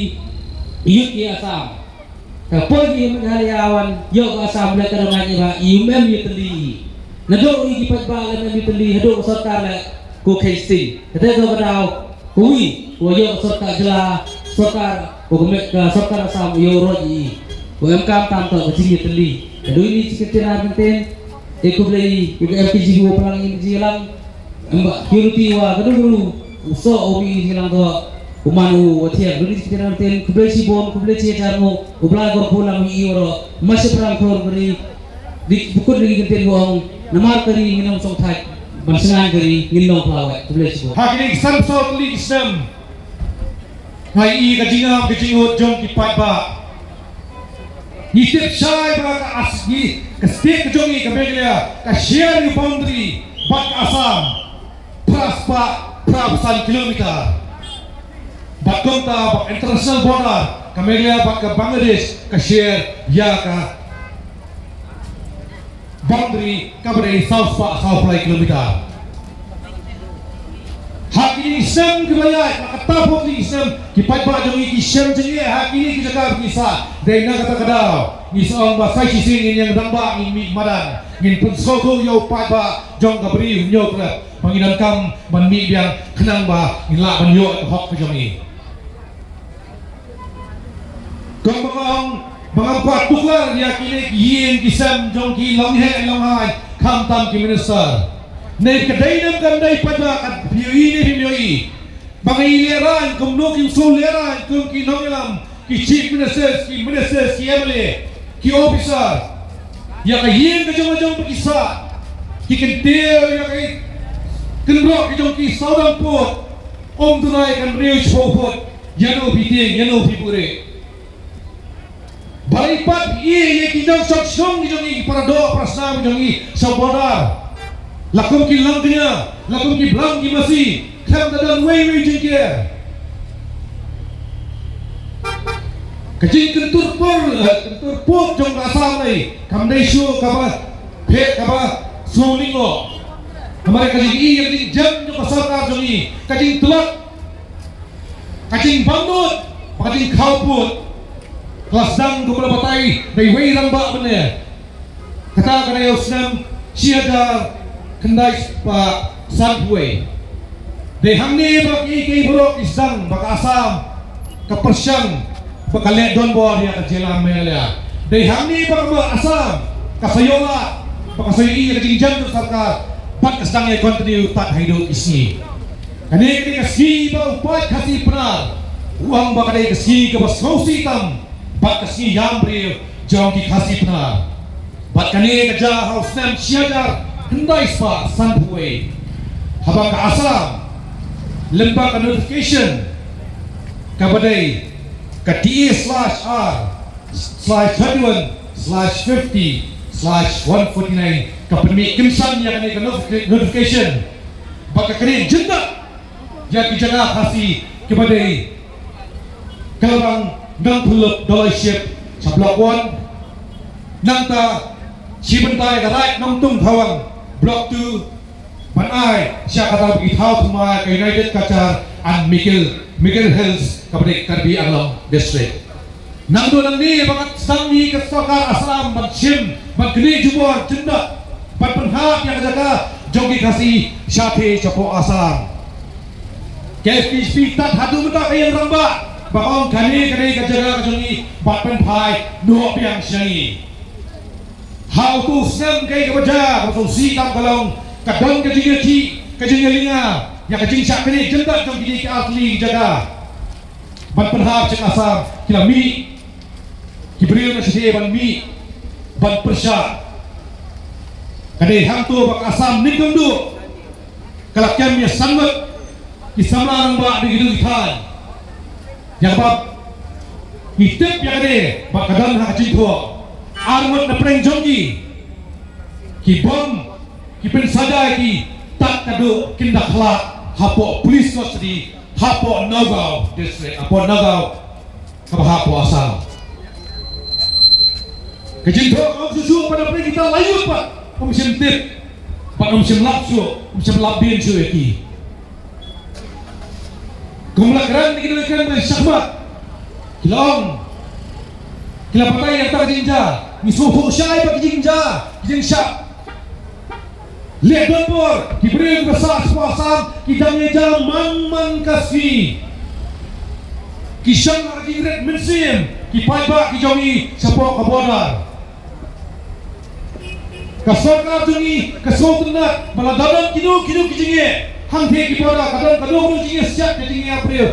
i yut ki Assam. Ka poi ki Meghalaya wan, ïoh ka Assam leh ka dang ngai ba, i um em ïatylli. Naduh i ki paidbah leh em ïatylli, haduh ka sorkar leh ko kheiñ sting. Kata ka daw, ko wi, ko ïoh ka sorkar jylla, sorkar, ko ka me-, ka sorkar Assam, ïoh roi i. Ko em kam tam to, ka jingïatylli. Naduh ini chi ka tena benten, e khublei, i ka M K G ko palang i jingïalang. Ym ba, ki ruti wa, ka dum ru, u soh u mi ki lang to, u man u wa thiang, dum ni ki tiang ten, khublei shibun, khublei shi hajar mo, u Blai kor phu lang mi i wa ro, ma shi prang kor bri, di bukut lagi ki ten wa ong, namar ka ri ngin ym song thait, ban shngain ka ri ngin long pla wai, khublei shibun. Ha kini ki san saw tylli ki snem. Nga ïohi ka jingngam ka jingngud jong ki paidbah. Ngi tip shai ba ka as ngi ka state ka jong ngi ka Meghalaya ka share ïa u boundary bad ka Assam phra spah phra phew san kilometer. Bad kumta ba international border ka Meghalaya bad ka Bangladesh ka share ïa ka boundary kaba dei saw spah saw phew lai kilometer. Ha kine ki snem kiba ïaid, ha kata pok kine ki snem, ki paidbah jong ngi ki shem jingeh ha kine ki jaka ba ki sah. Dei na kata ka daw ngi sa ong ba sa shisien ngin ïeng rangbah, ngin mih madan, ngin pynsngewthuh ïa u paidbah jong ka Bri Hynñiewtrep ba ngin donkam ban mih biang khnang ba ngin lah ban ïoh ka hok ka jong ngi. Kumba nga ong, ba ngam pat tuklar ïa kine ki ïing ki sem jong ki longheh longhaiñ, khamtam ki minister. Ne ka dei ne kam dei, paidbah, kat phi ïohi ne phim ïohi, ba ngi lehraiñ kumno ki shu lehraiñ kum ki nongïalam, ki chief ministers, ki ministers, ki M L A, ki officer. Ïa ka ïing ka jong ka jong ba ki sah, ki kyntiew ïa ka kynroh ka jong ki sawdong pud, ym duna ïa ka hynriew shiphew pud. Ïa no phi tieng, ïa no phi buhrieh. Balei pat ïa, ïa ki nongshong shnong ki jong ngi, ki para doh para snam ki jong ngi sha border. La kum ki langkñia, la kum ki blang ki masi, khlem da don wei wei jingker. Ka jingkyntur pud, eh, kyntur pud jong ka Assam nei kam dei shuh kaba phet kaba sngewlyngngoh. Namar ka jingïohi, ka jingjem jong ka sorkar jong ngi, ka jingtlot, ka jingbamdud, ka jingkhaw pud. Ka la sdang kumba la batai da iwei i rangbah mynne. Kata ka dei u snem shi hajar khyndai spah sanphew wei. Dei hangne ba ki, ki baroh ki sdang ba ka Assam ka pyrshang ba ka leh donbor ïa ka jylla Meghalaya. Dei hangne ba ka Assam ka sa ïoh lad, ba ka sa ïohi ïa ka jingjem jong ka sorkar bad ka sdang ïa continue tad haduh ki sngi. Kane ka dei ka sngi ba u paid Khasi Pnar u ong ba ka dei ka sngi kaba sngewsih tam bad ka sngi ïam briew jong ki Khasi Pnar. Bad kane ka jia ha u snem shi hajar khyndai spah sanphew wei. Haba ka Assam lyngba ka notification kaba dei ka T A slash R slash thirty-one slash fifty slash one forty-nine ka pynmih kynsan ïa kane ka notifi-, notification. Bad ka kane jingda ïa ki jaka Khasi kiba dei Kalabang Nongpynlut Doloi Ship sha Block One. Nangta shi bynta ïa ka Raid Nongtung Thawang Block Two. Ban ai sha kata ba ki thaw thymmai ka United Cachar and Mikir, Mikir Hills kaba dei Karbi Anglong District. Nangta nangne ba ka sdang ïa ka sorkar Assam ban shim ban knieh jubor jyndat ban pynhap ïa ka jaka jong ki Khasi shathie shapoh Assam. Ka S P H P tat haduh mynta ka ïing rangbah ba ong kane ka dei ka jaka ka jong ngi, bad pynphai noh biang sha ngi. Ha utu u snem kaei kaba jia, kaba sngewsih tam ka long, ka don ka jingïakhih, ka jingïalinga ïa ka jingshah knieh jyndat jong kine ki artylli ki jaka. Ban pynhap sha ka Assam, ki la mih, ki briew na shathie ban mih ban pyrshah. Ka dei hangto ba ka Assam nyngkong duh ka la kem ïa san ngut ki samla rangbah da kito ki thaiñ. Ïa kaba ngi tip ïa kane ba ka don ha ka jingthoh, ar ngut na pdeng jong ki ki bom, ki pynsaja ïa ki tad ka duh kin da khlad hapoh police custody hapoh Nagaon District, hapoh Nagaon kaba hapoh Assam. Ka jingthoh ka ong shuh shuh ba na pdeng kita la ïoh pat, ym shym tip bad ym shym lap shuh, ym shym lap dien shuh ïa ki. Kum la kren ki nongkren ba shakhmat, ki la ong, ki la batai ïa kata ka jingjia. Ngi sngewthuh shai ba ka jingjia, ka jingshah leh donbor, ki briew kiba sah shapoh Assam ki dang ïa jia man man ka sngi. Ki shong ha ka jingrit mynsiem ki paidbah ki jong ngi shapoh ka border. Ka sorkar jong ngi ka sngewtynnat ba lada don kino kino ki jingeh hangtei ki border, ka don kano kano jingeh siat, ka jingeh briew,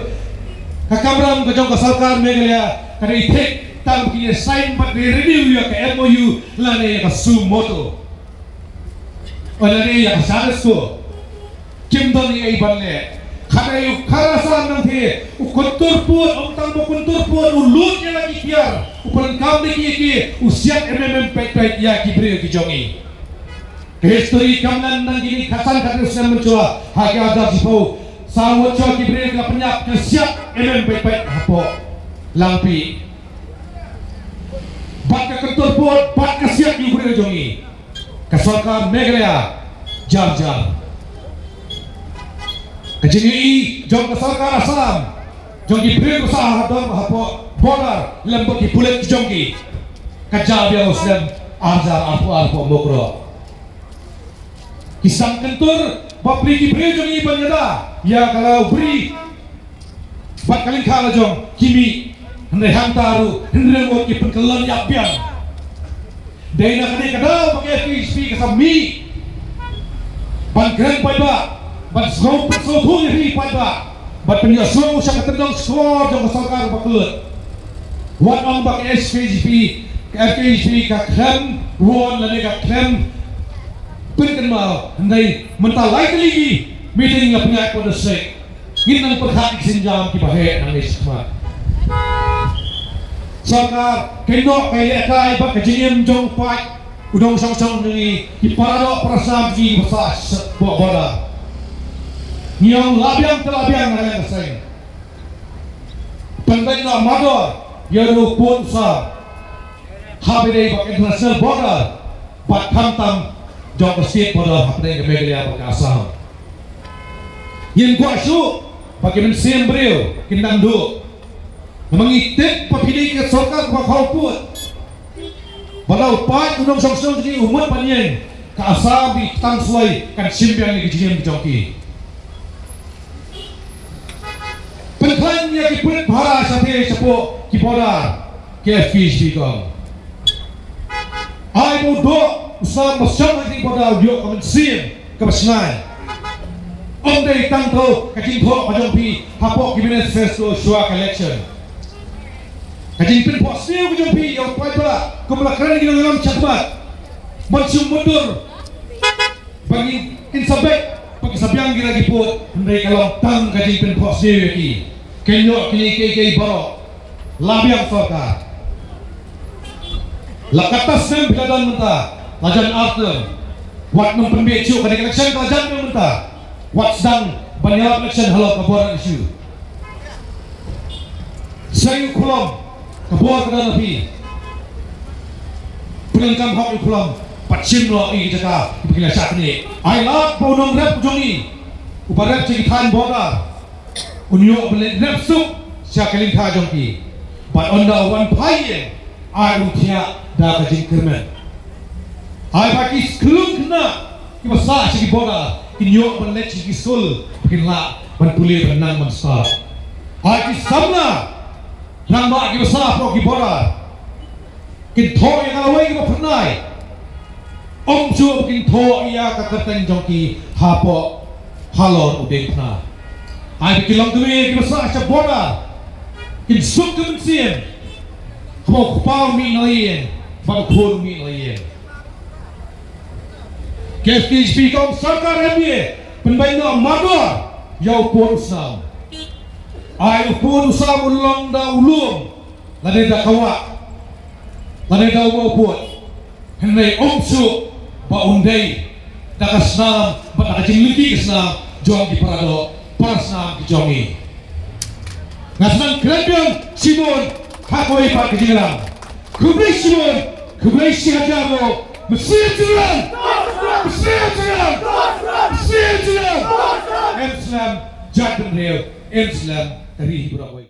ka kamram ka jong ka sorkar Meghalaya ka dei thik tang ba ki ïa sign bad renew ïa ka M O U lane ïa ka suo motu. Ynda ïa ka sha risko kim don ei ei ban leh. Ka dei u Khar Assam nangtei u kyntur pud, ym tang ba u kyntur pud, u lut ïa la ki tiar, u pyndonkam da ki ïa ki, u siat em em em peit peit ïa ki briew ki jong ngi. Ka history kam nang nang kine khatsan khathynriew snem mynshuwa, ha ki arhajar shiphew saw ngut shuwa ki briew ki la pynïap, ki la siat em em peit peit hapoh Langpih. Bad ka kyntur pud, bad ka siat ïa u briew jong ngi. Ka sorkar Meghalaya jar jar. Ka jingïohi jong ka sorkar Assam jong ki briew ba sah ha dong hapoh border lem bad ki pulit ki jong ki ka jar biang u snem arhajar arphew arphew Mukroh. Ki sngewthuh ba pli ki briew jong ngi ban ïada ïa ka la u bri bad ka lyngkha la jong ki mih. Hynrei hangta ruh hynrei ngut ki pynkylla ïap biang. Dei na kane ka daw ba ka F K J P ka sa mih ban kren paidbah, ban sngewthuh, sngewthuh ïa ki paidbah, ban pynïasoh sha ka tyndong shkor jong ka sorkar ba kyllut. Wat ong ba ka F K J P, ka F K J P ka khlem wan lane ka khlem pynkynmaw, hynrei mynta lai tylli ki meeting la pynïaid hapoh district. Ngin nang pyrkhat ïa ki sienjam kiba heh nangne shakhmat. Sorkar ka ïehnoh ka ïalehkai bad ka jingim jong u paid u nongshong shnong jong ngi, ki para doh para snam jong ngi kiba sah shapoh border. Ngi ong la biang te la biang na ka liang ka seng. Pynbeit noh mardor ïa u pud u sam haba ïadei bad ka international border bad khamtam jong ka state border hapdeng ka Meghalaya bad ka Assam. Ngin kwah shuh ba ki mynsiem briew kin dang duh. Namar ngi tip ba phi dei ka sorkar kaba khawpud. Ba la u paid u nongshong shnong jong ngi u mut ban ïeng, ka Assam, ki tang suwai kan shim biang ïa ki jingim ki jong ki. Pynkhlaiñ ïa ki pulit pahara shathie shapoh ki border, ka F K J P ka ong. Ai ba u doh u sam ba shong ha ki border u ïoh ka mynsiem kaba shngaiñ. Ym dei tang tang ka jingthoh ka jong phi hapoh ki manifesto shuwa ka election. Ka jingpynphohsniew ka jong phi ïa u paidbah, kum la kren ki nongïalam shakhmat, man shu mutdur ba ngin sa beit, ba ngin sa biang ki rang ki pud, hynrei ka long tang ka jingpynphohsniew ïa ki. Kin ïoh kine kiei kiei baroh. La biang sorkar. La katta snem phi la don mynta, la jan ar term. Wat nym pynbeit shuh, ka dei ka election ka la jan mynta. Wat sdang ban ïalap election halor ka border issue. Sa ïa u Khulom, ka bor ka don ha phi. Pyndonkam hok ïa u Khulom, pat shim noh ïa ki jaka ba ki la shah knieh. Ai lad ba u nongrep u jong ngi, uba rep sha ki thaiñ border, un ïoh ban leit rep suk sha ka lyngkha jong ki. Bad ynda u wan phai ïing, ai un thiah da ka jingkyrmen. Ai ba ki khyllung khynnah kiba sah sha ki border kin ïoh ban leit sha ki skul ba kin lah ban pule ban nang ban stad. Ai ki samla rangbah kiba sah hapoh ki border kin thoh ïa ka lawei kaba phyrnai. Ym shuh ba kin thoh ïa ka kyrteng jong ki hapoh halor u diengphna. Ai ba ki longkmie kiba sah sha border kin suk ka mynsiem. Haba u kpa u mih na la ïing bad u khun u mih na la ïing. Ka S P H P ka ong sorkar M D A pynbeit noh mardor ïa u pud u snam. Ai u pud u snam un long da u lum lane da ka wah lane da u mawpud. Hynrei ym shuh ba un dei da ka snam bad da ka jinglynti ka snam jong ki para doh para snam ki jong ngi. Nga sdang kren biang shibun ha kawei pat ka jingïalang. Khublei shibun, khublei shihajar nguh. Mynsiem Jyrang, Mynsiem Jyrang, Mynsiem Jyrang. Em slem jaitbynriew, em slem ka ri baroh kawei.